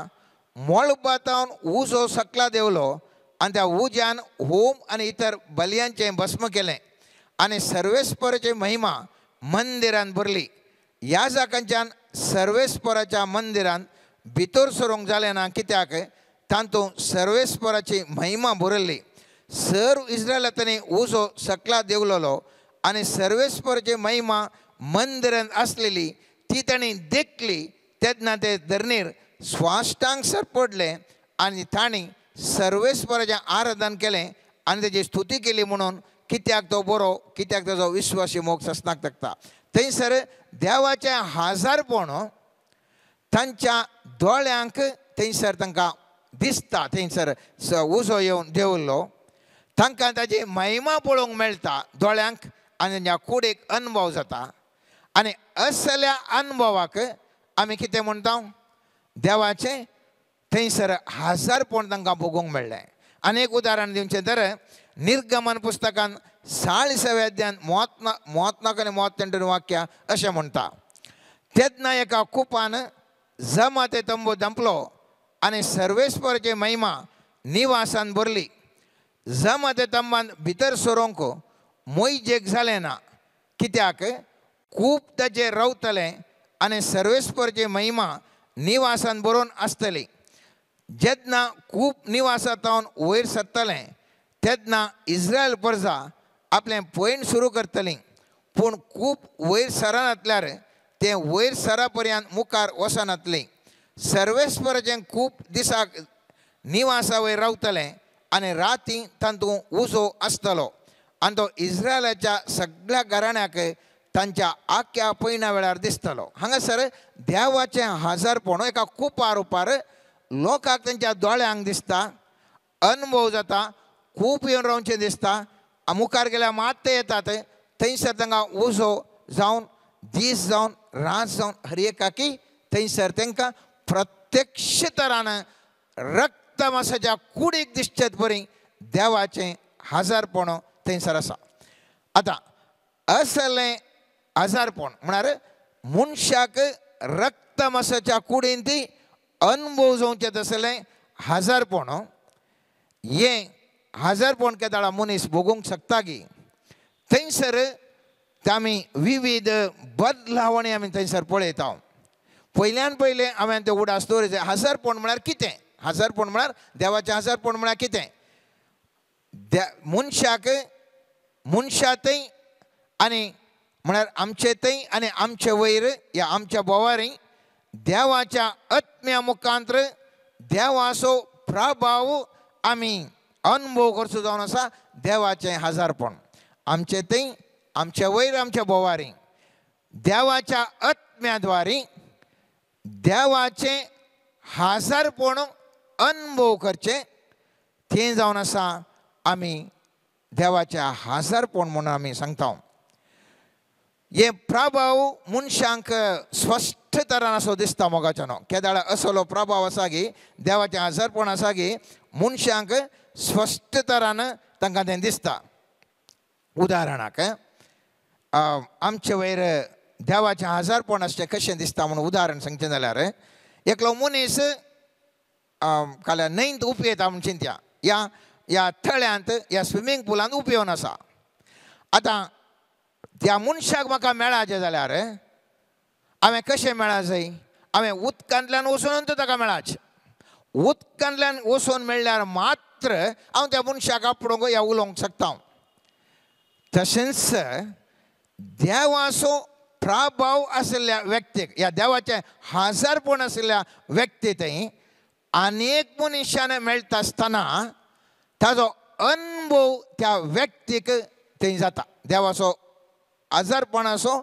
मळबातावन उजो सकला देंवलो आनी त्या उज्यान होम आनी इतर बलयांचें भस्म केलें आनी सर्वेस्पराची महिमा मंदिरान भरली. ह्या जाकांच्यान सर्वेस्पराच्या मंदिरान भितर सरूंक जालें ना, कित्याक तातूंत सर्वेस्पराची महिमा भरली. सर्व इस्रायलांनी उजो सकला देंवलोलो आनी सर्वेस्पराची महिमा मंदिरान आसलेली ती तांणी देखली. तेन्ना ते धरणीर स्वाष्टांग सर पडले आनी तांणी सर्वेस्पराचें आराधन केलें आनी तेजी स्तुती केली म्हणून कित्याक तो बरो, कित्याक ताजो विश्वासी मोग ससनाक तकता. थंयसर देवाचें हाजारपण तांच्या दोळ्यांक थंयसर तांकां दिसता, थंयसर उजो येवन देंवलो, तांकां ताजी महिमा पळोवंक मेळटा दोळ्यांक आनी तांच्या कुडीक अनुभव जाता. आनी असल्या अनुभवाक आमी कितें म्हणटा, देवाचें थंयसर हजारपण तांकां भोगूंक मेळ्ळें. आनी एक उदाहरण दिवचें तर निर्गमन पुस्तकान 40व्या अध्यायान मोहत्नाक आनी मोहत्तेंटून वाक्य अशें म्हणटा, तेन्ना एका कुपान जमाते तंबू धांपलो आनी सर्वेस्पराची महिमा निवासान भरली. जमाते तंबान भितर सरोंक मोयजेक जालें ना, कित्याक खूब ताचेर रावतलें आनी सर्वेस्पराची महिमा निवासान भरून आसतली. जेन्ना खूब निवासांत वयर सरतलें तेन्ना इस्रायल प्रजा आपलें पयण सुरू करतली, पूण खूब वयर सरानातल्यार तें वयर सरा पर्यंत मुखार वचनातली. सर्वेस्पराचें खूब दिसाक निवासा वयर रावतलें आनी राती तातूंत उजो आसतलो आनी तो इस्रायलाच्या सगळ्या घराण्याक तांच्या आख्या पयणा वेळार दिसतलो. हांगासर देवाचें हजारपण एका कुपार उपार लोकांक तांच्या दोळ्यांक दिसता, अनुभव जाता, खूब येवन रावचें दिसता. मुखार गेल्यार मात ते येतात, थंयसर तांकां उजो जावन दीस जावन रात जावन हर एकाकी थंयसर तांकां प्रत्यक्ष तरान रक्तमासाच्या कुडीक दिसचेत बरी देवाचें हजारपण थंयसर आसा. आतां असलें हजारपण म्हळ्यार मनशाक रक्तमासाच्या कुडीन ती अनुभव जावचें तसलें हजारपण, हें हजारपण केदाळा मनीस भोगूंक शकता की थंयसर आमी विविध बदलावणी आमी थंयसर पळयता. पयल्यान पयलें हांवें तें उडास दवरिल्लें हजारपण म्हळ्यार कितें, हजारपण म्हळ्यार देवाचें हजारपण म्हळ्यार कितें, मनशाक मनशा थंय आनी म्हळ्यार आमचे थंय आनी आमचे वयर या आमच्या बोवारी देवाच्या आत्म्या मुखांत्र देवाचो प्रभाव आमी अनुभव करचो जावन आसा देवाचें हजारपण. आमचे थंय आमचे वयर आमच्या बोवारी देवाच्या आत्म्याद्वारी देवाचें हजारपण अनुभव करचें तें जावन आसा आमी देवाचें हजारपण म्हणून आमी सांगता. हे प्रभाव मनशांक स्पश्ट तरान असो दिसता मोगाच्यानो. केदाळा असलो प्रभाव आसा की देवाचें हजारपण आसा की मनशांक स्पश्ट तरान तांकां तें दिसता. उदाहरणाक आमचे वयर देवाचें हजारपण आसचें कशें दिसता म्हणून उदाहरण सांगचें जाल्यार एकलो मनीस काल्या न्हंयंत उपयता म्हूण चिंत्या, ह्या ह्या तळ्यांत ह्या स्विमींग पुलांत उपयोवन आसा. आतां त्या मनशाक म्हाका मेळाचें जाल्यार हांवें कशें मेळा जाय, हांवें उदकांतल्यान वचून ताका मेळाचें. उदकांतल्यान वचून मेळ्ळ्यार मात्र हांव त्या मनशाक आपडूंक ह्या उलोवंक शकता. तशेंच देवाचो प्रभाव आशिल्ल्या व्यक्तीक ह्या देवाचें हजारपण आशिल्ल्या व्यक्ती थंय अनेक मनशान मेळटा आसतना ताजो अनुभव त्या व्यक्तीक थंय जाता. देवाचो हजारपणाचो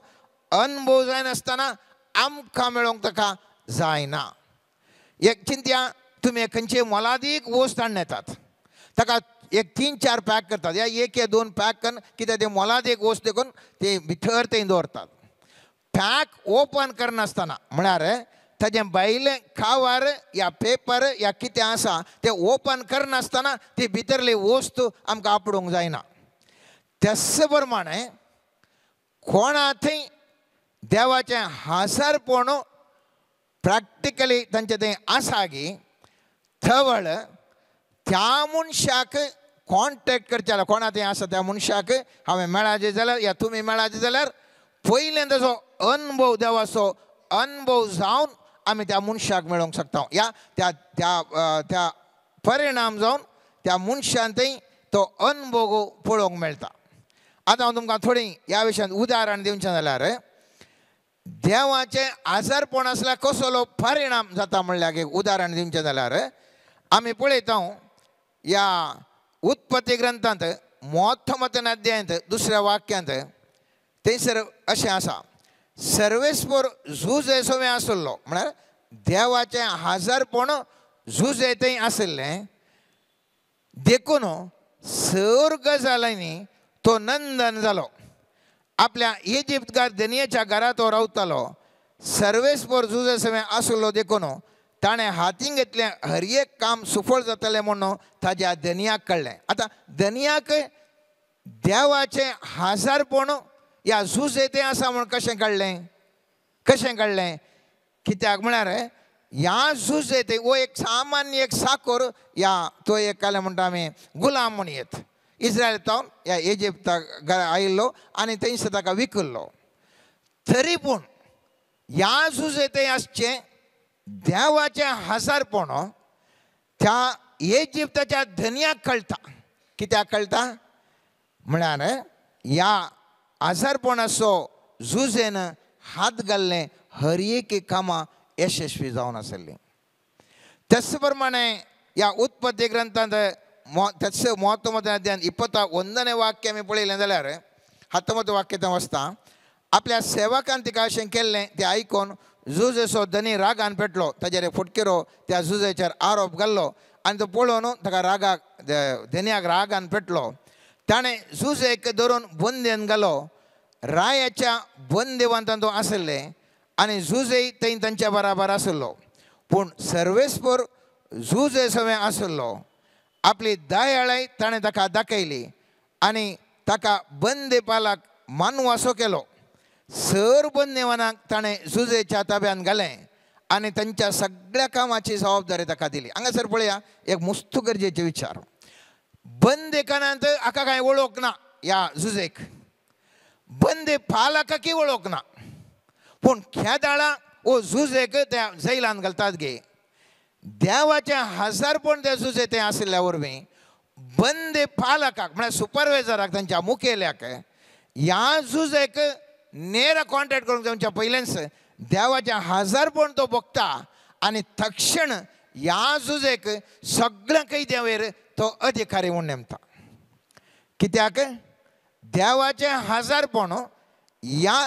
अनुभव जायनासतना आमकां मेळोवंक ताका जायना. एक चिंत्या तुमी खंयचे मोलादीक वस्त हाडून येतात, ताका एक 3-4 पॅक करतात या 1 या 2 पॅक करून कित्याक ते मोलादीक वस्त देखून ते भितर थंय दवरतात. पॅक ओपन करनासतना म्हळ्यार ताजें भायलें कावर या पेपर या कितें आसा तें ओपन करनासतना ती भितरली वस्त आमकां आपडूंक जायना. तेच प्रमाणे कोणा थंय देवाचें हजारपण प्रॅक्टिकली तांचे थंय आसा की थवळ त्या मनशाक कॉन्टेक्ट करचें जाल्यार कोणा थंय आसा त्या मनशाक हांवें मेळाचें जाल्यार या तुमी मेळाचें जाल्यार पयलें ताजो अनुभव देवाचो अनुभव जावन आमी त्या मनशाक मेळोवंक शकता. या त्या त्या त्या परिणाम जावन त्या मनशान थंय तो अनुभव पळोवंक मेळटा. आतां हांव तुमकां थोडीं ह्या विशयांत उदाहरण दिवचें जाल्यार देवाचें आजारपण आसल्यार कसलो परिणाम जाता म्हणल्यार एक उदाहरण दिवचें जाल्यार आमी पळयता ह्या उत्पत्ती ग्रंथांत मोठो अध्यायांत दुसऱ्या वाक्यांत थंयसर अशें आसा, सर्वेस्पर झूज सवे आसलो म्हळ्यार देवाचें हजारपण जुजे थंय आशिल्लें देखून सर गजालींनी तो नंदन जालो. आपल्या इजिप्तकार धनयेच्या घरा तो रावतालो. सर्वेस्पर जुजे सवें आसलो देखून ताणें हातीन घेतलें हर एक काम सुफळ जातलें म्हणून ताज्या धनयाक कळ्ळें. आतां धनयाक देवाचें हाजारपण ह्या जुजे तें आसा म्हूण कशें कळ्ळें? कशें कळ्ळें? कित्याक म्हळ्यार ह्या जुजे तें हो एक सामान्य एक साकोर ह्या तो एक कालें म्हणटा आमी गुलाम म्हूण येत इस्रायल तावन ह्या इजिप्ताक आयिल्लो आनी थंयसर ताका विकल्लो. तरी पूण ह्या जुजे तें आसचें देवाचें हाजारपण त्या इजिप्ताच्या धनयाक कळटा. कित्याक कळटा म्हळ्यार ह्या आजारपणाचो जुजेन हात घाल्लें हर एक कामां यशस्वी जावन आसली. त्याच प्रमाणे ह्या उत्पत्ती ग्रंथांत त्याच 31 अध्याय 21 वाक्य आमी पळयलें जाल्यार 19 वाक्य थंय वाचता, आपल्या सेवकान तिका अशें केल्लें तें आयकून जुजेचो धनी रागान पेटलो, ताजेर फुटकिरो त्या जुजेचेर आरोप घाल्लो आनी तो पळोवन ताका रागाक धनयाक रागान पेटलो. ताणें जुजेक धरून बंदेन घालो. रायाच्या बंदेवांतान तो आसले आनी जुजे थंय तांच्या बराबर आसलो. पूण सर्वेस्पर जुजे सवें आसलो. आपली दयाळाय ताणें ताका दाखयली आनी ताका बंदेपालाक मानवासो केलो. सर बंदेवानाक ताणें जुजेच्या ताब्यान घालें आनी तांच्या सगळ्या कामाची जबाबदारी ताका दिली. हांगासर पळया एक मुस्त गरजेचे विचार. बंदेखानांत हाका कांय वळख ना ह्या जुजेक, बंदे पालकाकय वळख ना, पूण खेदाळा वो जुजेक त्या जैलान घालतात गे. देवाचें हजारपण त्या जुजे तें आशिल्ल्या वरवीं बंदे पालकाक म्हळ्यार सुपरवायजराक तांच्या मुखेल्याक ह्या जुजेक नेर कॉन्टेक्ट करूंक जावच्या पयलेंच देवाचें हजारपण तो भोगता आनी तक्षण ह्या जुजेक सगळ्या कैद्यांवयर तो अधिकारी म्हूण नेमता. कित्याक देवाचें हजारपण ह्या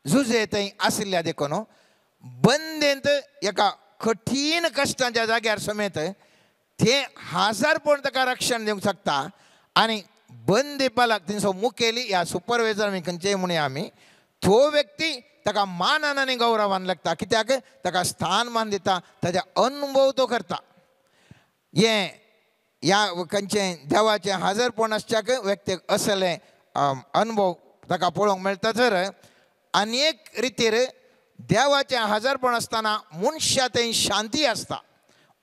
जुजे थंय आशिल्ल्या देखून बंदेंत एका कठीण कश्टांच्या जाग्यार समेत तें हजारपण ताका रक्षण दिवंक शकता. आनी बंदेपालाक तेंचो मुखेली ह्या सुपरवायजर आमी खंयचेय म्हणया आमी तो व्यक्ती ताका मानान आनी गौरवान लागता. कित्याक ताका स्थान मान दिता, ताजा अनुभव तो करता. हें ह्या खंयचें देवाचें हजारपण आसच्याक व्यक्तीक असलें अनुभव ताका पळोवंक मेळटा. तर आनी एक रितीर देवाचें हजारपण आसतना मनशा थंय शांती आसता,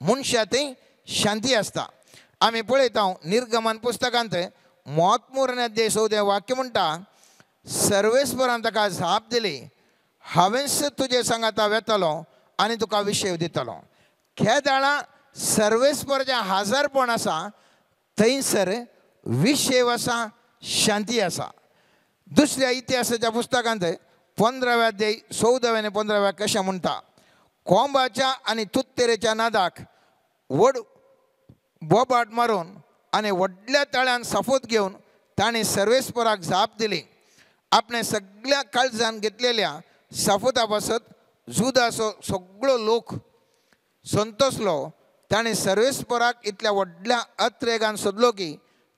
मनशा थंय शांती आसता. आमी पळयता निर्गमन पुस्तकांत 33 अध्याय 14 वाक्य म्हणटा, सर्वेस्परान ताका जाप दिली, हांवेंच तुजे सांगाता वेतलो आनी तुका विशेव दितलो. खेदाळा सर्वेस्पराचें हजारपण आसा थंयसर विशेव आसा, शांती आसा. दुसऱ्या इतिहासाच्या पुस्तकांत 15 अध्याय 14 आनी 15 कशें म्हणटा, कोंबाच्या आनी तुत्तेरेच्या नादाक व्हड बोबाट मारून आनी व्हडल्या ताळ्यान सफूत घेवन ताणें सर्वेस्पराक जाप दिली. आपणें सगळ्या काळजान घेतलेल्या सफुता पासत जुदाचो सगळो लोक संतोसलो. ताणें सर्वेस्पराक इतल्या व्हडल्या अत्रेगान सोदलो की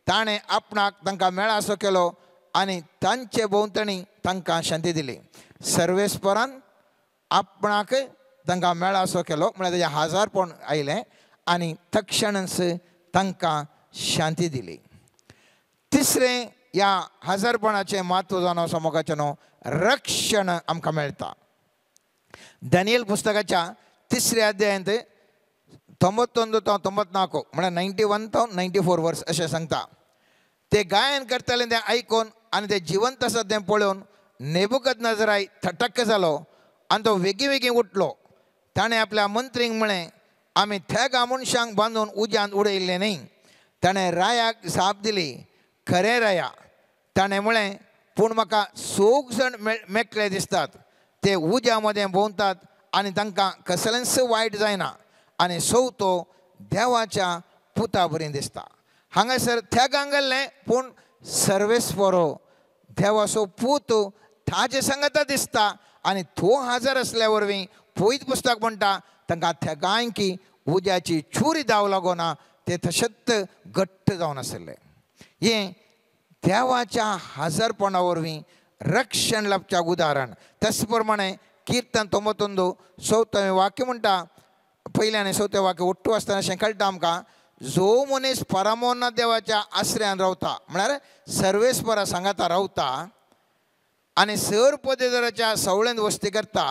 ताणें आपणाक तांकां मेळासो केलो आनी तांचे भोंवतणी तांकां शांती दिली. सर्वेस्परान आपणाक तांकां मेळासो केलो म्हळ्यार ताजें हजारपण आयलें आनी तक्षणच तांकां शांती दिली. तिसरें ह्या हजारपणाचें म्हत्व जावन आसा मोगाचें न्हू रक्षण आमकां मेळटा. दानियल पुस्तकाच्या 3 अध्यायांत 91 तो 94 म्हळ्यार 91 तो 94 वर्स अशें सांगता. ते गायन करताले तें आयकून आनी ते जिवंत आसा तें पळोवन नेबुकदनेझराय थटक्क जालो आनी तो वेगीं वेगीं उठलो. ताणें आपल्या मंत्रींक म्हळें, आमी थेगा मनशांक बांदून उज्यांत उडयल्लें न्ही. ताणें रायाक जाप दिली, खरें राया. ताणें म्हळें, पूण म्हाका 6 जाण मेकळे दिसतात, ते उज्या मदें भोंवतात आनी तांकां कसलेंच वायट जायना आनी चवथो देवाच्या पुता बरी दिसता. हांगासर थेगांक गेल्लें पूण सर्वेस्परो देवाचो पूत ताजे सांगता दिसता आनी तो हाजर आसल्या वरवीं पयत पुस्तक म्हणटा तांकां थेगांयकी उज्याची चुरी धांव लागोना ते तशेंच घट्ट जावन आशिल्लें. हें देवाच्या हाजरपणा वरवीं रक्षण लाभच्या उदाहरण. त्याच प्रमाणे किर्तन तोंबतोंदू चवथें वाक्य म्हणटा, पयलें आनी चवथें वाक्य ओट्टू आसतना अशें कळटा आमकां, जो मनीस परमोन्नत देवाच्या आश्रयान रावता म्हळ्यार सर्वेस्परा सांगाता रावता आनी सर पदेदराच्या सवळेंत वस्ती करता.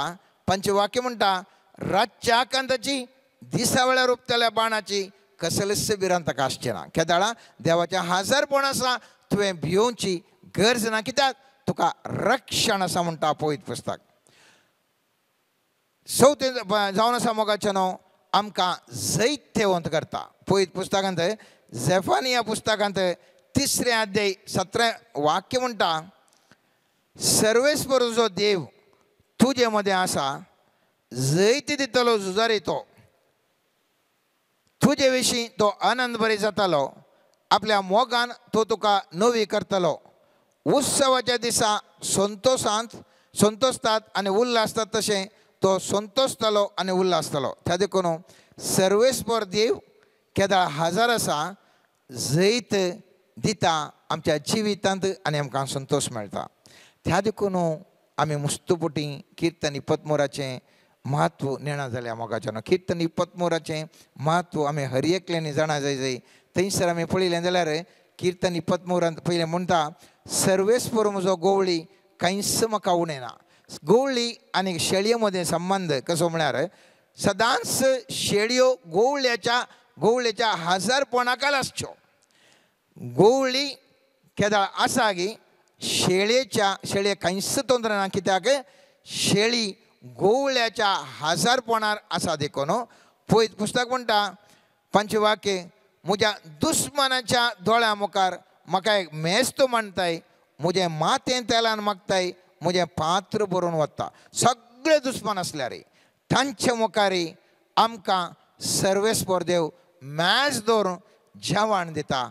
पंचवाक्य म्हणटा रातच्या आकांताची दिसा वेळार उपतल्या बाणाची कसलेच भिरांत ताका आसचें ना. केदाळा देवाच्या हाजरपण आसा, तुवें भियोवची गरज ना, कित्याक तुका रक्षण आसा म्हणटा पवित्र पुस्तक. चवथें जावन आसा मोगाचें न्हू आमकां जैत्यवंत करता. पवित्र पुस्तकांत झेफानिया पुस्तकांत 3 अध्याय 17 वाक्य म्हणटा, सर्वेस्पर जो देव तुजे मदें आसा जैत दितलो झुजारी तो, तुजे विशीं तो आनंद बरी जातालो, आपल्या मोगान तो तुका नवी करतलो. उत्सवाच्या दिसा संतोषांत संतोषतात आनी उल्हासतात तशें तो संतोषतलो आनी उल्हासतलो. त्या देखून सर्वेस्पर देव केदाळ हाजर आसा, जैत दिता आमच्या जिवितांत आनी आमकां संतोष मेळटा. त्या देखून आमी मुस्तुपुटी किर्तन इपतमोराचें म्हत्व नेणा जाल्या मोगाच्यान. किर्तन इपतमोराचें म्हत्व आमी हर एकल्यांनी जाणा जाय जाय. थंयसर आमी पळयलें जाल्यार किर्तन इपतमोरांत पयलें म्हणटा, सर्वेस्पर म्हजो गोवळी कांयच म्हाका उणें ना. गोवळी आनी शेळये मदें संबंद कसो म्हळ्यार सदांच शेळयो गोवळेच्या हाजरपणाकाल आसच्यो. गोवळी केदाळ आसा गी शेळयेच्या शेळये कांयच तोंत्र ना, कित्याक शेळी गोवळ्याच्या हाजरपणार आसा. देखून पळयत पुस्तक म्हणटा पंचवाक्य, म्हज्या दुस्मानाच्या दोळ्या मुखार म्हाका एक मेस्त मांडताय, म्हजें माथें तेलान मागताय, म्हजें पात्र भरून वता. सगळे दुस्मान आसल्यार तांचे मुखार आमकां सर्वेस्पर देव मॅच दवरून जेवण दिता,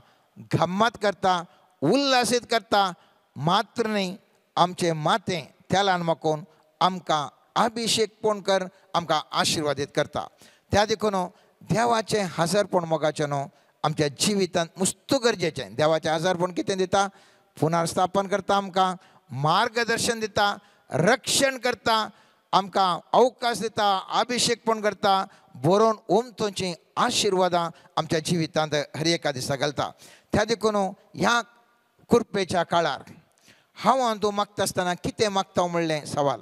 गम्मत करता, उल्हासीत करता. मात्र न्ही आमचें माथें तेलान माकोवन आमकां अभिषेक पण कर आमकां आशिर्वादीत करता. त्या देखून देवाचें हाजरपण मोगाचें न्हू आमच्या जिवितांत मुस्तू गरजेचें. देवाचें हाजरपण कितें दिता? पुनर्स्थापन करता, आमकां मार्गदर्शन दिता, रक्षण करता, आमकां अवकाश दिता, अभिषेक पण करता, बरोवन ओमतोची आशिर्वादां आमच्या जिवितांत हर एका दिसा घालता. त्या देखून ह्या कुरपेच्या काळार हांव आनी तूं मागता आसतना कितें मागता म्हणलें सवाल,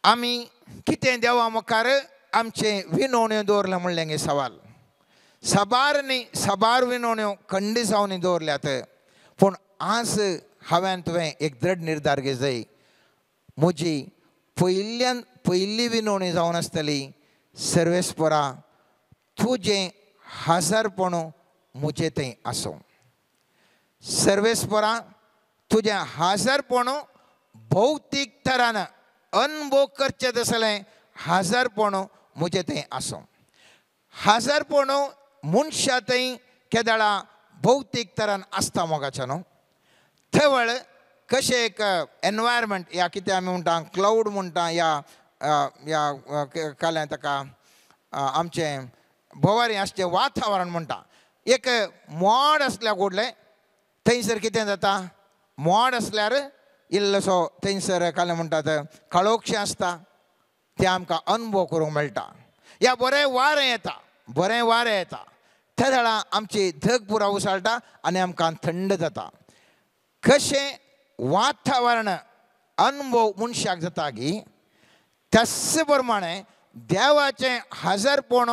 आमी कितें देवा मुखार आमचें विनवण्यो दवरलें म्हणलें गे सवाल. साबार न्ही साबार विनवण्यो खंडी जावन दवरल्यात, पूण आज हांवें तुवें एक दृढ निर्धार घेय, म्हजी पयल्यान पयली विनवणी जावन आसतली, सर्वेस्परा तुजें हाजरपण म्हजें थंय आसूं. सर्वेस्परा तुजें हाजरपण भौतीक तरान अनुभव करचें तसलें हाजरपण म्हजें थंय आसूं. हाजरपण मनशा थंय केदळा भौतीक तरान आसता मोगाचें न्हू. थवळ कशें एक एनवायरमेंट या कितें आमी म्हणटा क्लावड म्हणटा या ह्या काल्यां ताका आमचें भोवारी आसचें वातावरण म्हणटा. एक मोड आसल्यार गोडलें थंयसर कितें जाता, मोड आसल्यार इल्लोसो थंयसर कालें म्हणटात काळोखशें आसता, तें आमकां अनुभव करूंक मेळटा. या बरें वारें येता, बरें वारें येता त्या वेळार आमची धग पुरा उसळटा आनी आमकां थंड जाता. कशें वातावरण अनुभव मनशाक जाता गी त्याच प्रमाणे देवाचें हाजरपण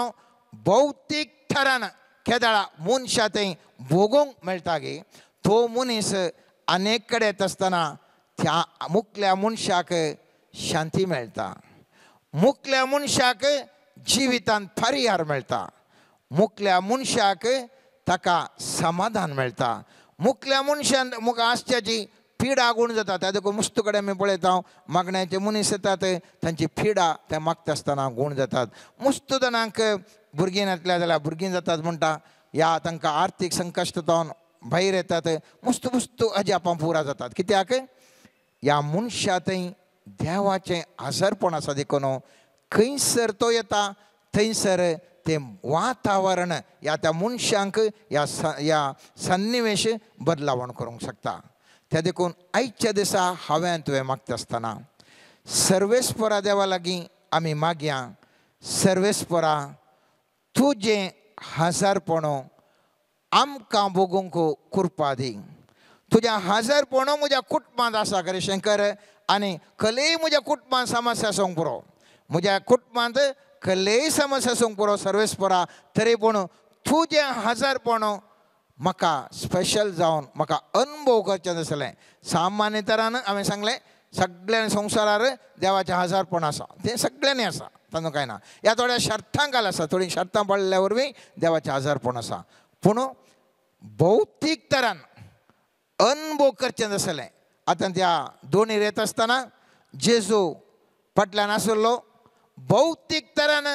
भौतीक थरान केदळा मनशा थंय भोगूंक मेळटा गी तो मनीस अनेक कडेन येता आसतना त्या मुकल्या मनशाक शांती मेळटा, मुकल्या मनशाक जिवितांत परिहार मेळटा, मुकल्या मनशाक ताका समाधान मेळटा, मुकल्या मनशान मुखार आसच्याची पिडा गूण जाता. त्या देखून मुस्तू कडेन आमी पळयता मागण्याचे मनीस येतात तांची पिडा ते मागता आसतना गूण जातात. मुस्तू जाणांक भुरगीं नासल्या जाल्यार भुरगीं जातात म्हणटा, या तांकां आर्थीक संकश्ट जावन भायर येतात, मुस्तू मुस्तू अजापां पुरा जातात. कित्याक ह्या मनशा थंय देवाचें आजारपण आसा देखून खंयसर तो येता थंयसर तें वातावरण ह्या त्या मनशांक ह्या ह्या सन्निवेश बदलावण करूंक शकता. त्या देखून आयच्या दिसा हांवें तुवें मागता आसतना सर्वेस्परा देवा लागीं आमी मागया, सर्वेस्परा तुजें हजारपण आमकां भोगूंक कृपा दी. तुज्या हजारपण म्हज्या कुटुंबांत आसा खरें शंकर, आनी खलेय म्हज्या कुटुंबांत समस्या आसूंक पुरो, म्हज्या कुटुंबांत खलेय समस्या आसूंक पुरो सर्वेस्परा, तरी पूण तुजें हजारपण म्हाका स्पेशल जावन म्हाका अनुभव करचें आसलें. सामान्य तरान हांवें सांगलें सगळ्यांनी संवसारार देवाचें हजारपण आसा, तें सगळ्यांनी आसा, तातूंत कांय ना. ह्या थोड्या शर्तां घाल आसा, थोडीं शर्तां पडल्या वरवीं देवाचें हजारपण आसा, पूण भौतीक तरान अनुभव करचें आसलें. आतां त्या दोनी येता आसतना जेजू फाटल्यान आसलो, भौतीक तरान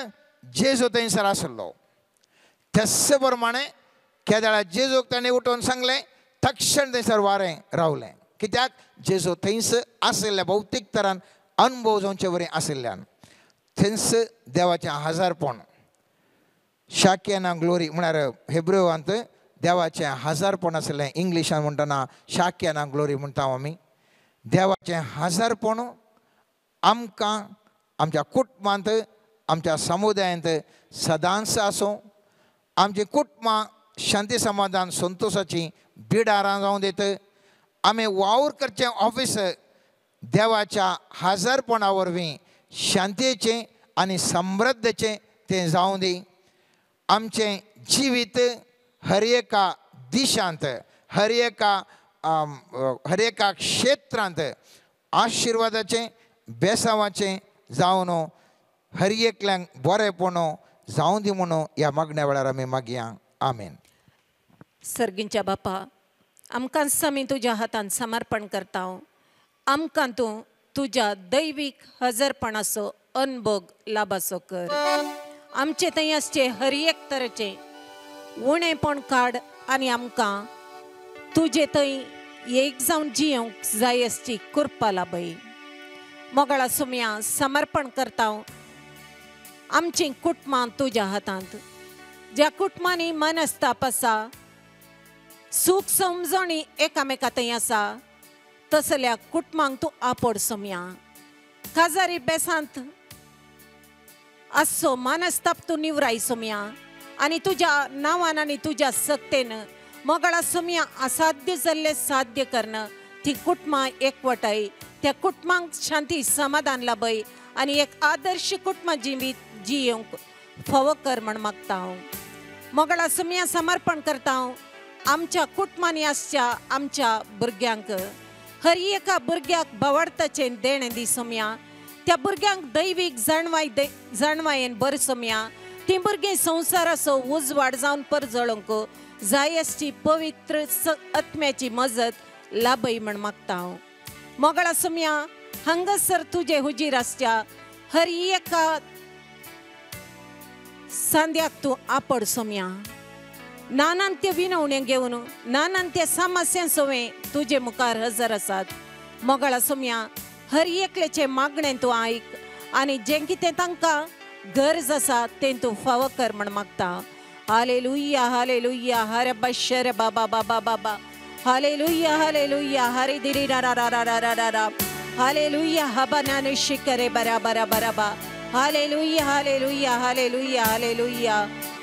जेजू थंयसर आसलो. तशे प्रमाणे केदळा जेजूक ताणें उठोवन सांगलें, तक्षण थंयसर वारें रावलें. कित्याक जेजू थंयस आशिल्ल्या भौतीक तरान अनुभव जावचे वरी आशिल्ल्यान थंयस देवाचें हजारपण शाकेना ग्लोरी म्हळ्यार हेब्रेवांत देवाचें हजारपण आसलें, इंग्लिशान म्हणटना शाकेना ग्लोरी म्हणटा आमी. देवाचें हजारपण आमकां आमच्या कुटुंबांत आमच्या समुदायांत सदांच आसूं, आमची कुटुंबां शांती समाधान संतोशाची बिडारां जावं दित. आमी वावर करचें ऑफिस देवाच्या हजारपणा वरवीं शांतीचें आनी समृद्धचें तें जावं दी. आमचें जिवीत हर एका दिशांत हर एका क्षेत्रांत आशिर्वादाचें बेसावाचें जावन हर एकल्यांक बरेंपण जावं दी म्हणून ह्या मागण्या वेळार आमी मागया. आमेन.
सर्गींच्या बापा, आमकां आमी तुज्या हातान समर्पण करता. आमकां तूं तुज्या दैवीक हजरपणाचो अनभोग लाभाचो कर. आमचे थंय आसचे हर एक तरेचें उणेपण काड आनी आमकां तुजे थंय एक जावन जियोंक जाय आसची कृपा लाभय. मोगाळा सुमया समर्पण करता आमचीं कुटुंबां तुज्या हातांत, ज्या कुटुंबांनी मनस्ताप आसा, सूख समजणी एकामेका थंय आसा, तसल्या कुटुंबांक तूं आपोड सोमया. काजारी बेसांत आसचो मनस्ताप तूं निवराय सोमया आनी तुज्या नांवान आनी तुज्या सक्तेन मोगाळा सोमया असाध्य जाल्लें साध्य करणं ती कुटुंबां एकवटाय, त्या कुटुंबांक शांती समाधान लाभय आनी एक आदर्श कुटुंबां जिवीत जियोंक फावो कर म्हण मागता हांव. मोगाळा सोमया समर्पण करता हांव आमच्या कुटुंबांनी आसच्या आमच्या भुरग्यांक, हर एका भुरग्याक बावडताचें देणें दी सोमया. त्या भुरग्यांक दैवीक जाणवाय जाणवायेन बर सोमया. तीं भुरगीं संवसाराचो उजवाड जावन परजळोंक जाय आसची पवित्र आत्म्याची मजत लाभय म्हण मागता हांव. मोगाळा सोमया हांगासर तुजे हुजीर आसच्या हर एका सांद्याक तूं आपड सोमया. नानांत्य विनवण्यो घेवन नानांत्य समस्यां सवें तुजे मुखार हजर आसात. मोगाळा सोमया हर एकल्याचें मागणें तूं आयक आनी जें कितें तांकां गरज आसा तें तूं फावो कर म्हण मागता. हालेलुया हालेलुया हर बशर बाबा बाबा बाबा हालेलुया हालेलुया हरे दिरी रा रा रा रा रा रा हालेलुया हबा नानु शिकरे बरा बरा बरा hallelujah hallelujah hallelujah hallelujah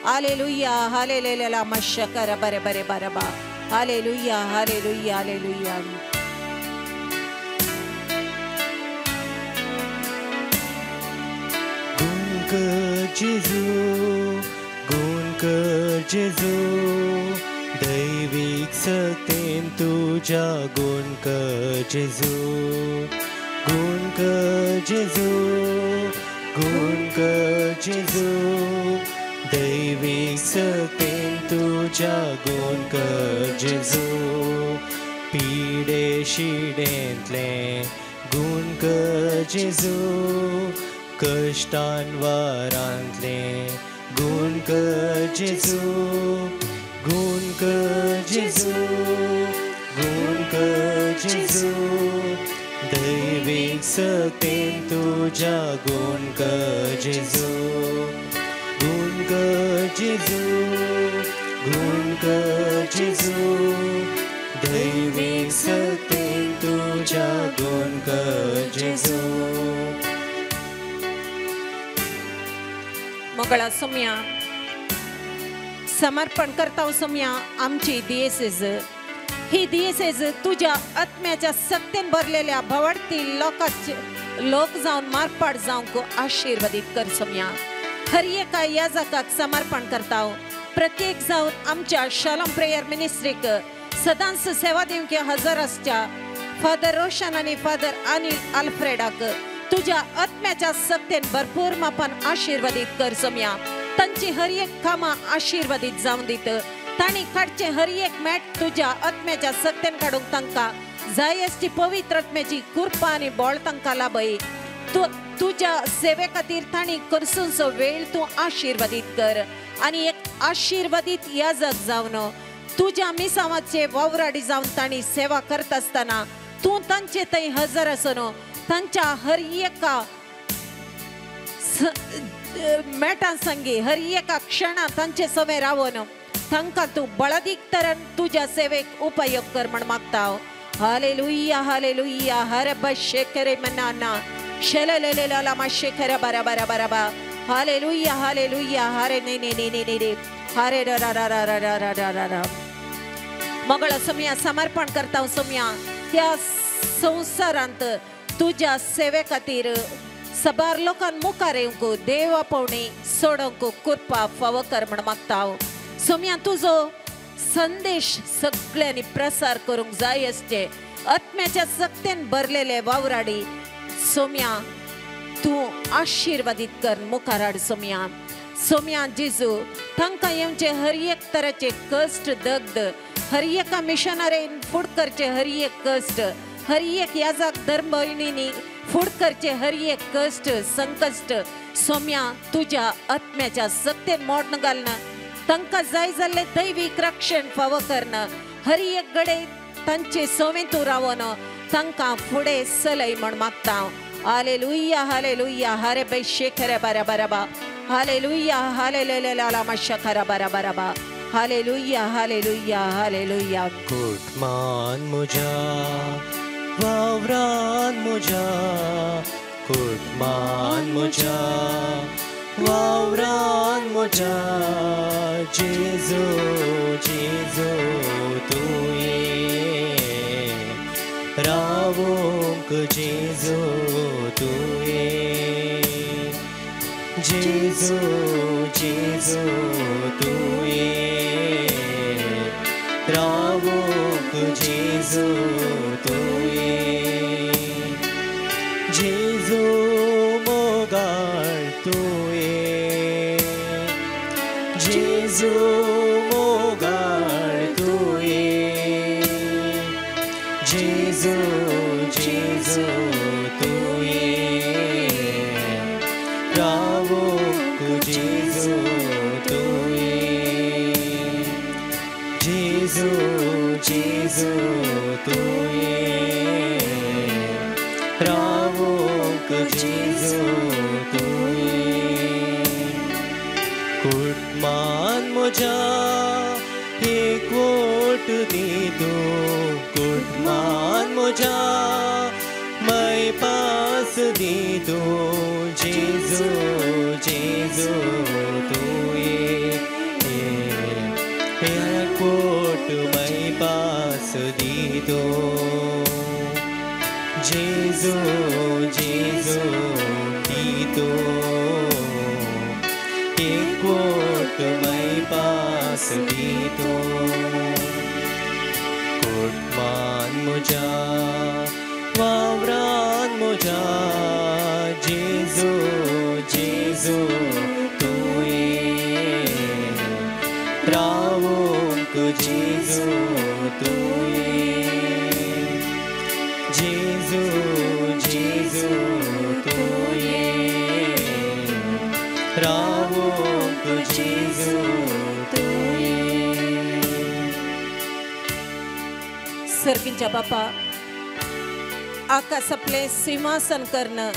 hallelujah हालेलेला मशकर बरे बरे बरबा हालेलुया हालेलुया हालेलुया.
गुण जेजू, गुण कर जेजू, दैवीक सतेन तुझ्या गुण कर जेजू, गुण कर जेजू, गुण कर जेजू, दैवीक सतेन तुझ्या गुण कर जेजू, पिडे शिडेंतले गुण कर जेजू, कश्टान वारांतले गुण कर जेजू, गुण कर जेजू, गुण कर जेजू, दैवीक सतेन तुझ्या गुण कर जेजू. कर जेजू, गुण कर जेजू, दैवीक सत्तेन तुज्या गुण कर जेजू.
मोगळा सोम्या समर्पण करता सोम्या आमची दियेसेज, ही दियेसेज तुज्या आत्म्याच्या सक्तेन भरलेल्या भवाडती लोकांचे लोक जावन मारपाट जावंक आशिर्वादीत कर सोम्या. हर एका याजकाक समर्पण करता, प्रत्येक जावन आमच्या शालोम प्रेयर मिनिस्ट्रीक सदांच सेवा दिवंक हजर आसच्या फादर रोशन आनी फादर अनिल आल्फ्रेडाक तुज्या आत्म्याच्या सक्तेन भरपूर मापान आशिर्वादीत कर सोम्या. तांची हर एक कामां आशिर्वादीत जावन दित, तांणी काडचें हर एक मॅट तुज्या आत्म्याच्या सक्तेन काडूंक तांकां जाय आसची पवित्र आत्म्याची कृपा आनी बळ तांकां लाभय. तुज्या सेवे खातीर तांणी करसूनचो वेळ तूं आशिर्वादीत कर आनी एक आशिर्वादीत याजक जावन तुज्या मिसांवाचे वावराडी जावन तांणी सेवा करता आसतना तूं तांचे थंय हजर आसून तांच्या हर एका मेटां संगी हर एका क्षणा तांचे सवे रावन तांकां तूं बळादीक तरान तुज्या सेवेक उपयोग कर म्हण मागता. हालेलुया हालेलुया हर बशेखरे मनाना शललेलेला माशेखर बरा बरा बरा बा. हालेलुया हालेलुया हरे ने ने ने ने ने हरे रा रा रा रा रा रा रा रा. मगळ सोम्या समर्पण करता सोम्या ह्या संवसारांत तुज्या सेवे खातीर सबार लोकां मुखार येवंक देवा पावणी सोडोवंक कृपा फावो कर म्हण मागता. सोम्या तुजो संदेश सगळ्यांनी प्रसार करूंक जाय आसचे आत्म्याच्या सक्तेन भरलेले वावराडी सोम्या तूं आशिर्वादीत कर मुखार हाड सोम्या. सोम्या जेजू तांकां येवचे हर एक तराचे कश्ट दग्ध, हर एका मिशनरीन फूड करचे हर एक कश्ट, हर एक याजक धर्म भयणींनी फूड करचे हर एक कश्ट संकश्ट सोम्या तुज्या आत्म्याच्या सक्तेन मोडन घालना, तांकां जाय जाल्लें दैवीक रक्षण फावो करना, हर एक गडे तांचे सोवें तूं रावन तांकां फुडें चलय म्हण मागता. हालेलुया हालेलुया हरे बै शेखरे बरा बरा बा. हालेलुया हालेलुया माशखरा बरा बरा बा. Hallelujah hallelujah hallelujah.
कुटमान मुझा वावरान मुझा, कुटमान मुझा वावरान मुझा, जेजू जेजू तुये रावोंक जेजू तुये, जेजू जेजू तुये रावोंक जेजू तुये, जेजू मोगाळ तुये, जेजू मोगाळ तुये, जेजू जेजू तुये रावोंक जेजू तुये, जेजू जेजू तुये रावोंक जेजू तुये. कुटमान मुझा एक वोट दी तूं, कुटमान मुझा मैं पास दी तूं, जेजू जेजू तुये एक वोट मैं पास दी तूं, जेजू जेजू दी तूं एक वोट मैं पास दी तूं. कुटमान मुझा वावरान मुझा, जेजू जेजू तुये रावोंक जेजू तुये, जेजू जेजू तुये रावोंक जेजू तुये.
सर्गीच्या बापा आकाश आपले सिंहासन करणं,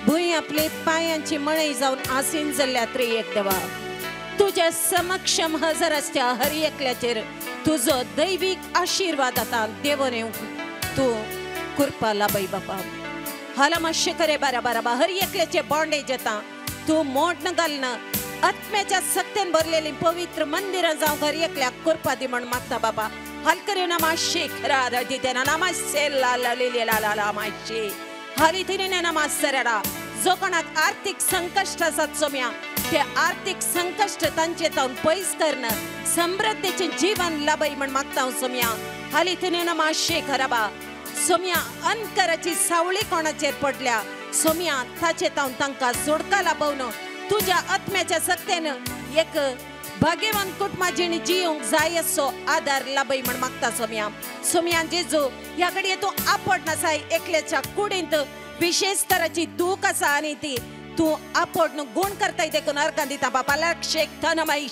भूंय आपले पायांची मळई जावन आसीन जाल्ल्या त्रिएक देवा, तुज्या समक्षम हजर आसच्या हर एकल्याचेर तुजो दैवीक आशिर्वाद आतां देवून येवंक तूं कृपा लाभय बापा. हाला मातशें करे बारा बाराबा हर एकल्याचे बॉन्डेज आतां तूं मोड घालना आत्म्याच्या सक्तेन भरलेली पवित्र मंदिरां जावंक हर एकल्याक कृपा दी म्हण मागता बाबा. हलकरे नमाशे खरा दितेना नमाशे ला ला ला ला ला माशे हरी तिने नमासरडा. जो कोणाक आर्थिक संकश्ट आसात सोम्या ते आर्थिक संकश्ट तांचे तावन पयस करणं समृद्धीचें जीवन लाभय म्हण मागता हांव सोम्या. हाली तिने नमाशे खराबा सोम्या अनकराची सावळी कोणाचेर पडल्या सोम्या ताचे तावन तांकां सोडका लाभोवन तुज्या आत्म्याच्या सक्तेन एक भाग्यवान कुटुंबा जिणी जिवंक जाय असो आदार लाभय म्हण मागता सोम्या. सोम्या जेजू ह्या घडये तूं आपड नासाय एकल्याच्या कुडींत विशेष तराची दूख आसा आनी ती तूं आपड गुण करताय देखून अर्गां दिता बापा. लक्षेक थनमाई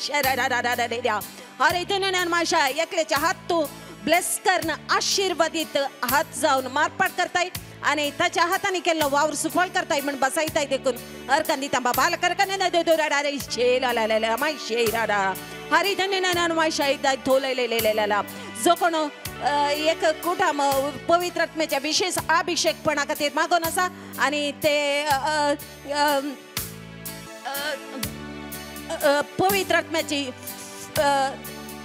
अरे थनन माशा एकल्याच्या हात तूं ब्लेस करून आशिर्वादीत हात जावन मारपाट करताय आनी ताच्या हातांनी केल्लो वावर सुफळ करताय म्हण बसायताय देखून अर्गां दिता बाबा. हरी जो कोण एक कुटाम पवित्र आत्म्याच्या विशेष अभिषेकपणा खातीर मागून आसा आनी ते पवित्र आत्म्याची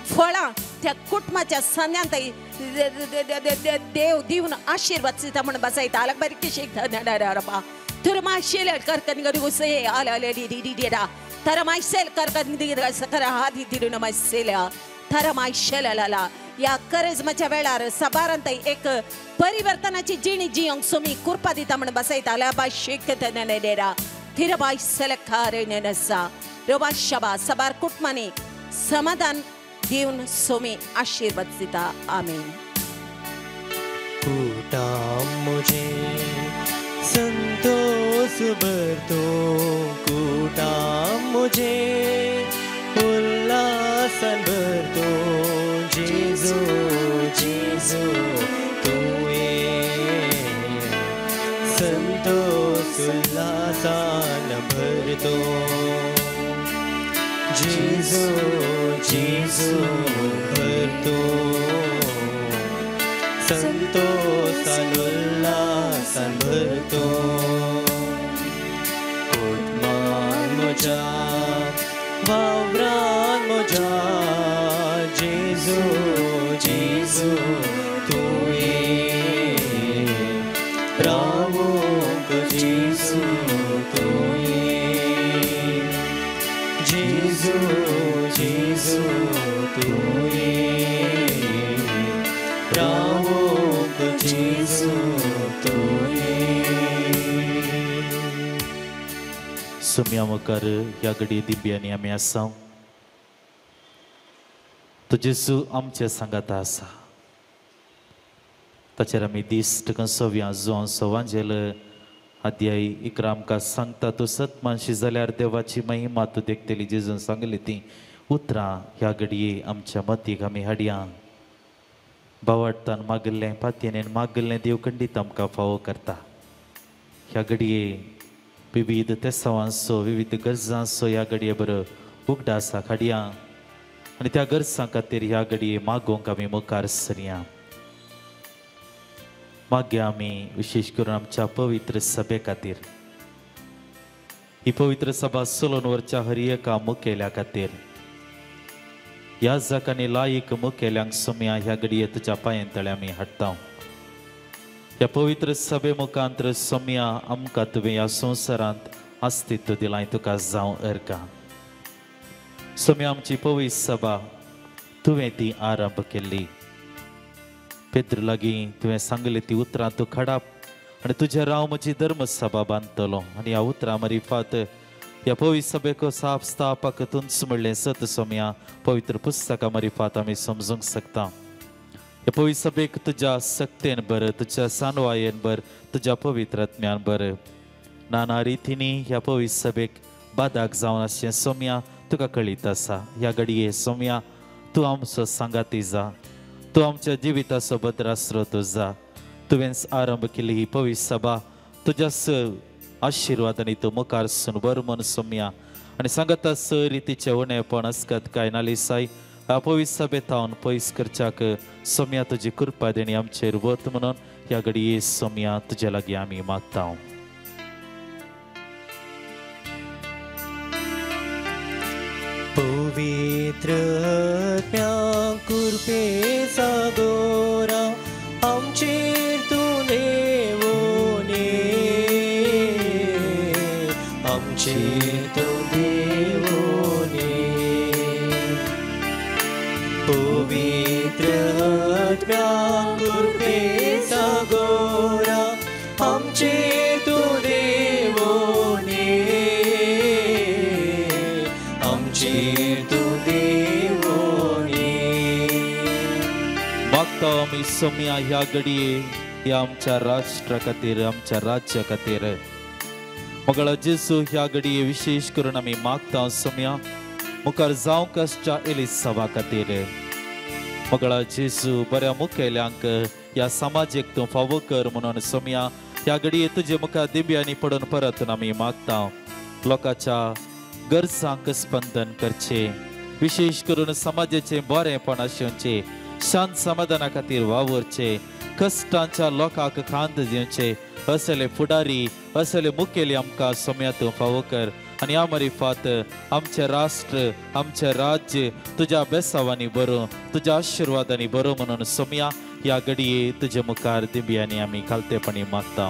फळां त्या कुटुंबाच्या सांद्यांत देव दिवन आशिर्वाद दिता म्हण बसायता. आलाक बारीक तर माशेल तर मायसेल थर मायशेल या करेजमाच्या वेळार सबारांत एक परिवर्तनाची जिणी जिवंक सोमी कृपा दिता म्हण बसायता. थिरबाय सलखारे नसा रोबा शबा सबार कुटुंबांनी समाधान दिवन सोमी आशीर्वाद दिता. आमीन.
कुटाम मुझे संतोष भरतो कुटाम मुझे उल्लासन भरतो जेजू जेजू तुए संतोष उल्लासन भरतो जेजू जेजू भरतो संतोषान उल्लासान भरतो कुटमान म्हज्या वावरान म्हज्या जेजू जेजू तुवें रावूंक जेजू तुवें जेजू जेजू तुवें रावूंक जेजू तुवें.
सुम्या मुखार ह्या घडये दिब्यांनी आमी आसा. तो जेजू आमच्या सांगाता आसा ताचेर आमी दिश्ट कंसोव्या जुआंव सवांजेल अध्याय 11 आमकां सांगता तूं सतमानशी जाल्यार देवाची महिमा तूं देखतली. जेजून सांगली ती उतरां ह्या घडये आमच्या मतीक आमी हाडया. बावडतान मागिल्लें पातयेन मागिल्लें देव खंडीत आमकां फावो करता. ह्या घडये विविध तेसावांचो विविध गरजांचो ह्या घडये बरो उगडासा हाडया आनी त्या गरजां खातीर ह्या घडये मागोवंक आमी मुखार सरया. मागया आमी विशेष करून आमच्या पवित्र सभे खातीर ही पवित्र सभा चलोवन व्हरच्या हर एका मुखेल्या खातीर ह्या जाकांनी लायक मुखेल्यांक सोम्या ह्या घडये तुज्या पांयां तळे आमी हाडटा. ह्या पवित्र सभे मुखांतर सोम्या आमकां तुवें ह्या संवसारांत अस्तित्व दिलां तुका जावं अर्गां. सोम्या आमची पवित्र सभा तुवें ती आरंभ केल्ली. पेद्रू लागीं तुवें सांगली ती उतरां तूं खडाप आनी तुज्या राव म्हजी धर्मसभा बांदतलो आनी ह्या उतरां मरिफात ह्या पवित्र सभेको साप स्थापक तुंच म्हणलें सत सोम्या पवित्र पुस्तकां मरिफात आमी समजूंक शकता. ह्या पवित्र सभेक तुज्या सक्तेन बर तुज्या सानवायेन बर तुज्या पवित्र आत्म्यान बर नाना रितींनी ह्या पवित्र सभेक बादाक जावन आसचें सोम्या तुका कळीत आसा. ह्या घडये सोम्या तूं आमचो सांगाती जा, तूं आमच्या जिविताचो भद्रास्रो तूं जा. तुवेंच आरंभ केली ही पवित्र सभा तुज्या आशिर्वादांनी तूं मुखार सून बर म्हण सोम्या आनी सांगता सर तिचें उणेपण अस्कत काय नालिसाय पवित्र सभेतावन पयस करच्याक सोम्या तुजी कृपा देणी आमचेर वत म्हणून ह्या घडये सोम्या तुजे लागीं आमी मागता.
पवित्र आत्म्या कृपे सागोरा आमचेर तूं देवोने, आमचेर तूं देवोने. पवित्र आत्म्या कृपे सागोरा आमचेर तूं देवोने, आमचेर तूं देवोने.
मागता आमी सोम्या ह्या घडये ह्या आमच्या राष्ट्रा खातीर, आमच्या राज्या खातीर. मगळा जेजू ह्या घडये विशेष करून आमी मागता सोम्या मुखार जावंक आसच्या एलिसावा खातीर. मगळा जेजू बऱ्या मुखेल्यांक ह्या समाजीक तूं फावो कर म्हणून सोम्या ह्या घडये तुजे मुखार दिव्यांनी पडून परत आमी मागता. लोकांच्या गरजांक स्पंदन करचें, विशेष करून समाजाचें बरेंपण आशिवचें, शांत समाधाना खातीर वावुरचें, कश्टांच्या लोकांक खांद दिवचें असले फुडारी असले मुखेली आमकां सोम्या तूं फावो कर. आनी ह्या मारिफात आमचें राष्ट्र आमचें राज्य तुज्या बेसावांनी बरो, तुज्या आशिर्वादांनी बरो म्हणून सोम्या ह्या घडये तुजे मुखार दिव्यांनी आमी खालतेपणी मागता.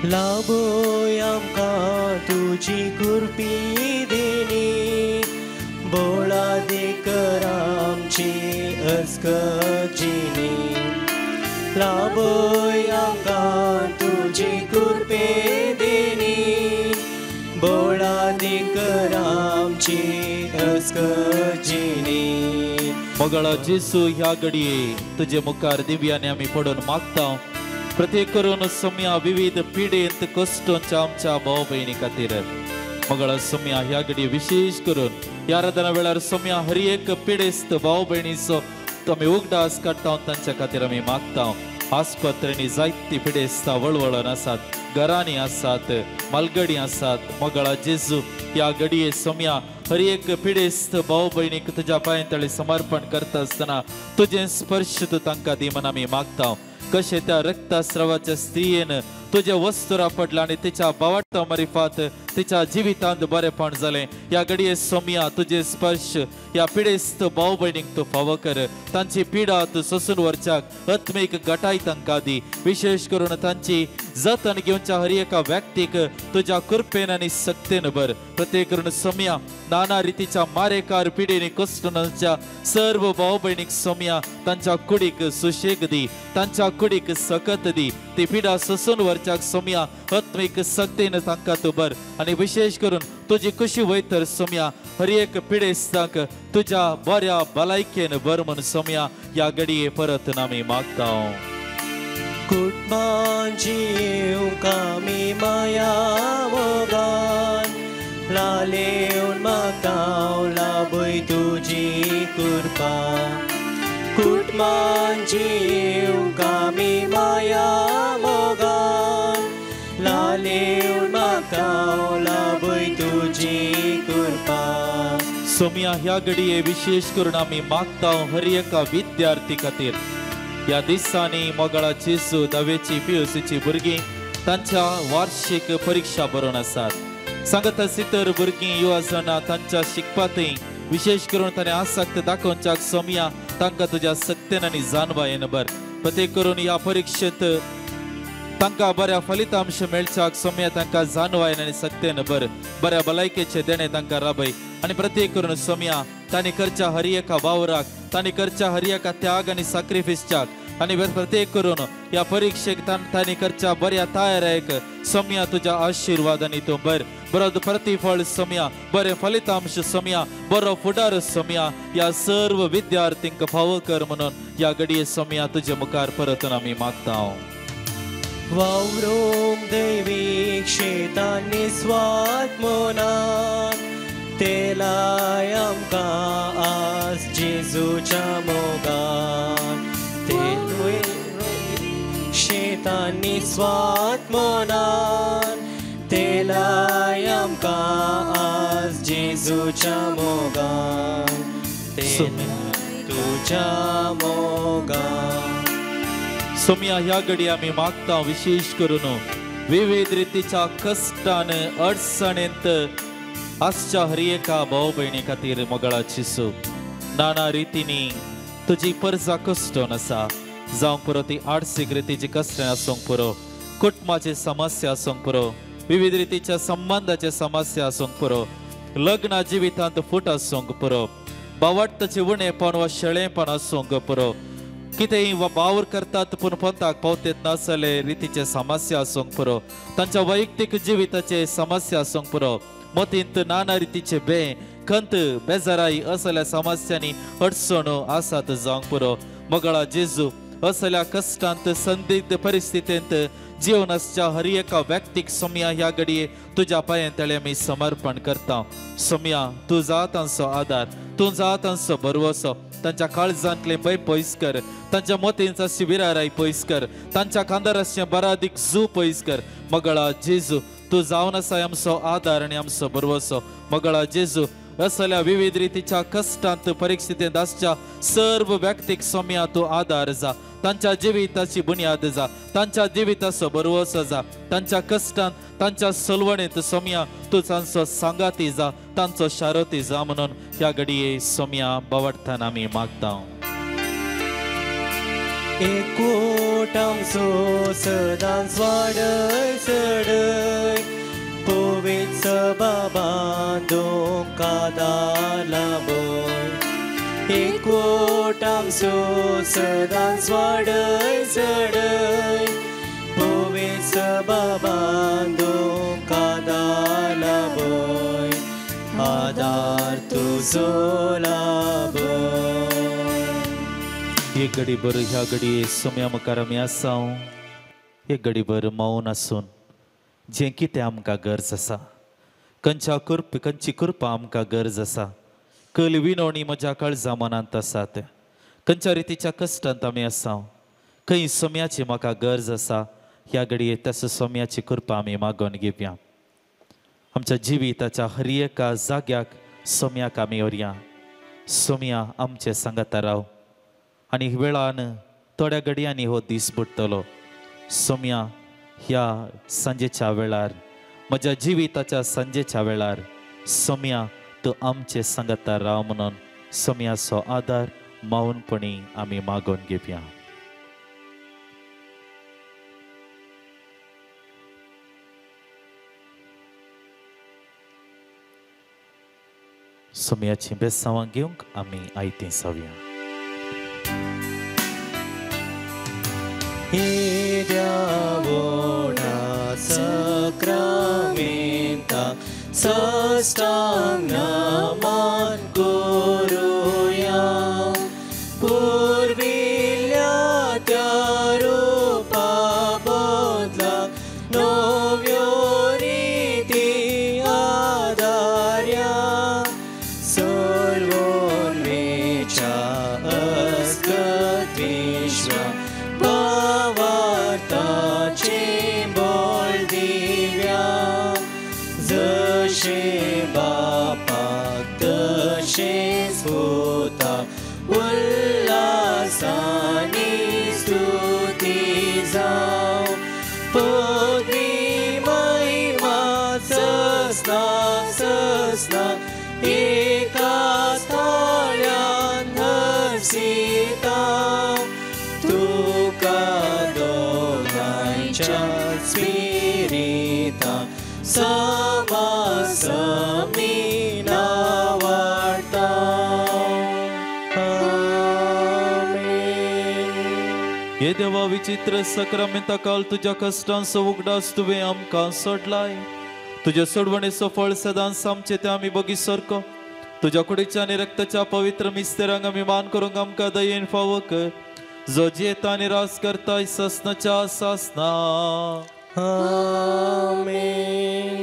लाभोय आमकां तुजी कृपी देणी, बोळादी कर आमची अस्कत जिणी. लाभोय आमकां तुजी कृपे देणी, बोळादी कर आमची अस्कत जिणी.
मगळा जेजू ह्या घडये तुजे मुखार दिव्यांनी आमी पडून मागता. प्रत्येक करून सोम्या विविध पिडेंत कश्टांच्या आमच्या भाव भयणी खातीर. मगळा सोम्या ह्या घडये विशेष करून ह्या आराधना वेळार सोम्या हर एक पिडेस्त भाव भयणीचो आमी उगडास काडटा, तांच्या खातीर आमी मागता. आस्पत्रेंनी जायती पिडेस्तां वळवळून आसात, घरांनी आसात, मालगडी आसात. मगळा जेजू ह्या घडये सोम्या हर एक पिडेस्त भाव भयणीक तुज्या पांय तळी समर्पण करता आसतना तुजें स्पर्श तूं तांकां दी म्हण आमी मागता. कशें त्या रक्तस्रावाच्या स्त्रियेन तुजें वस्तुरा पडला आनी तिच्या बावाटा मारिफात तिच्या जिवितांत बरेपण जालें. ह्या घडये सोम्या तुजें स्पर्श ह्या पिडेस्त भाव भयणीक तूं फावो कर. तांची पिडा तूं सोसून व्हरच्याक आत्मीक गटाय तांकां दी. विशेष करून तांची जतन घेवच्या हर एका व्यक्तीक तुज्या कृपेन आनी सक्तेन भर. प्रत्येक करून सोम्या नाना रितीच्या मारेकार पिडेनी कश्टांच्या सर्व भाव भयणीक सोम्या तांच्या कुडीक सुशेग दी, तांच्या कुडीक सकत दी. ती पिडा सोसून व्हरच्याक सोम्या आत्मीक सक्तेन तांकां तूं भर. आनी विशेष करून तुजी खुशी वयतर सोम्या हर एक पिडेस्तांक तुज्या बऱ्या भलायकेन भर म्हूण सोम्या ह्या घडये परत आमी मागता.
कुटुंबान जिवंक आमी माया मोगान लालेवन मागता, लाभय तुजी कृपा. कुटुंबान जिवंक आमी माया मोगान लालेवन मागता, लाभय तुजी कृपा.
सोम्या ह्या घडये विशेष करून आमी मागता हर एका विद्यार्थी खातीर. ह्या दिसांनी मोगाळा जेजू धावेची पीयूसीची भुरगीं तांच्या वार्षिक परिक्षा बरोवन आसात. सांगता सितर भुरगीं युवा जाणां तांच्या शिकपांतय विशेष करून ताणें आसक्त दाखोवच्याक सोम्या तांकां तुज्या सक्तेन आनी जाणवायेन भर. प्रत्येक करून ह्या परिक्षेंत तांकां बऱ्या फलितांश मेळच्याक सोम्या तांकां जाणवायेन आनी सक्तेन भर. बऱ्या भलायकेचें देणें तांकां राबय. आनी प्रत्येक करून सोम्या तांणी करच्या हर एका वावराक, तांणी करच्या हर एका त्याग आनी साक्रिफिसच्याक आनी प्रत्येक करून ह्या परिक्षेक तांणी करच्या बऱ्या तयारेक सोम्या तुज्या आशिर्वादांनी तूं भर. बरो प्रतिफळ सोम्या, बरें फलितांश सोम्या, बरो फुडार सोम्या ह्या सर्व विद्यार्थींक फावो कर म्हणून ह्या घडये सोम्या तुजे मुखार परतून आमी मागता.
वावरूंक दैवीक शेतांनी स्वात मोनान तेलाय आमकां आस जेजूच्या मोगान. शेतांनी स्वात मोनान तेलाय आमकां जेजूच्या मोगान तुज्या मोगान.
सोम्या ह्या घडी आमी मागता विशेश करून विविध रितीच्या कश्टान अडचणेंत आसच्या हर एका भाव भयणी खातीर मोगळाची सु नाना रितींनी तुजी परजा कश्टोन आसा जावंक पुरो ती आर्थिक रितीची कश्टां आसूंक पुरो, कुटुंबाची समस्या आसूंक पुरो, विविध रितीच्या संबंधाचे समस्या आसूंक पुरो, लग्न जिवितांत फूट आसूंक पुरो, बावडताचे उणेपण वा शेळेपण आसूंक पुरो, कितेंय वा वावर करतात पूण पंथाक पावतेत नासले रितीचे समस्या आसूंक पुरो, तांच्या वैयक्तीक जिविताचे समस्या आसूंक पुरो, मतींत नाना रितीचे बे खंत बेजाराय असल्या समस्यांनी अडचणो आसात जावंक पुरो. मोगळा जेजू असल्या कश्टांत संदिग्ध परिस्थितींत जीवन आसच्या हर एका व्यक्तीक सोम्या ह्या घडये तुज्या पांयां तळे आमी समर्पण करता. सोम्या तूं जा तांचो आदार, तूं जा तांचो भरवसो, तांच्या काळजांतले भंय पयस कर, तांच्या मोतींचा शिबिराराय पयस कर, तांच्या खांदार आसचें बरादीक जू पयस कर. मोगळा जेजू तूं जावन आसा आमचो आदार आनी आमचो भरवसो. मोगळा जेजू असल्या विविध रितीच्या कश्टांत परिस्थितींत आसच्या सर्व व्यक्तीक सोम्या तूं आदार जा, तांच्या जिविताची बुन्याद जा, तांच्या जिविताचो भरवसो जा, तांच्या कश्टांत तांच्या सलवणेंत सोम्या तूं तांचो सांगाती जा, तांचो शारोती जा म्हणून ह्या घडये सोम्या बावडतान आमी मागता.
एकूट आमचो सदांच वाडय चडय पवित्र सभा बांदूंक आदार लाभय. एकूट आमचो सदांच वाडय चडय पवित्र सभा बांदूंक आदार लाभय, आदार तुजो लाभय.
एक घडी भर ह्या घडये सोम्या मुखार आमी आसा, एक घडी भर मौन आसून जें कितें आमकां गरज आसा, खंयच्या कृप खंयची कृपा आमकां गरज आसा, कल विनवणी म्हज्या काळजा मनांत आसात, खंयच्या रितीच्या कश्टांत आमी आसा, खंय सोम्याची म्हाका गरज आसा, ह्या घडये त्याच सोम्याची कृपा आमी मागोवन घेवया. आमच्या जिविताच्या हर एका जाग्याक सोम्याक आमी व्हरया. सोम्या आमचे सांगाता राव आनी वेळान थोड्या घडयांनी हो दीस बुडटलो. सोम्या ह्या सांजेच्या वेळार म्हज्या जिविताच्या सांजेच्या वेळार सोम्या तूं आमचे सांगाता राव म्हणून सोम्याचो आदार मौनपणी आमी मागोवन घेवया. सोम्याची बेसांवां घेवंक आमी आयतीं जावया.
येद्या सक्रामेंता साष्टांग नमन करुया, पुर्विल्ल्या त्या रुपा बदला नव्यो रिती आदार्या, सर्वोन्मेच्या अस्कत विश्व भावार्थाचे बोल दिव्या, जशें बापाक तशेंच पुता उल्हासानी स्तुती जावं, पदवी महिमा ससना ससना एका स्थळ्यान हर्षिता, तुका दोगांयच्या स्पिरिता समासमी नावाडता. आमेन.
हे देवा विचित्र सक्रामेंता काल तुज्या कश्टांचो उगडास तुवें आमकां सोडलाय, तुज्या सोडवणेचो फळ सदांच आमचें तें आमी बगी सारको तुज्या कुडीच्या आनी रक्ताच्या पवित्र मिस्तेरांक आमी मान करूंक आमकां दयेन फावो कर, जो जियेता आनी राज करता ससनाच्या सासना.
आमेन.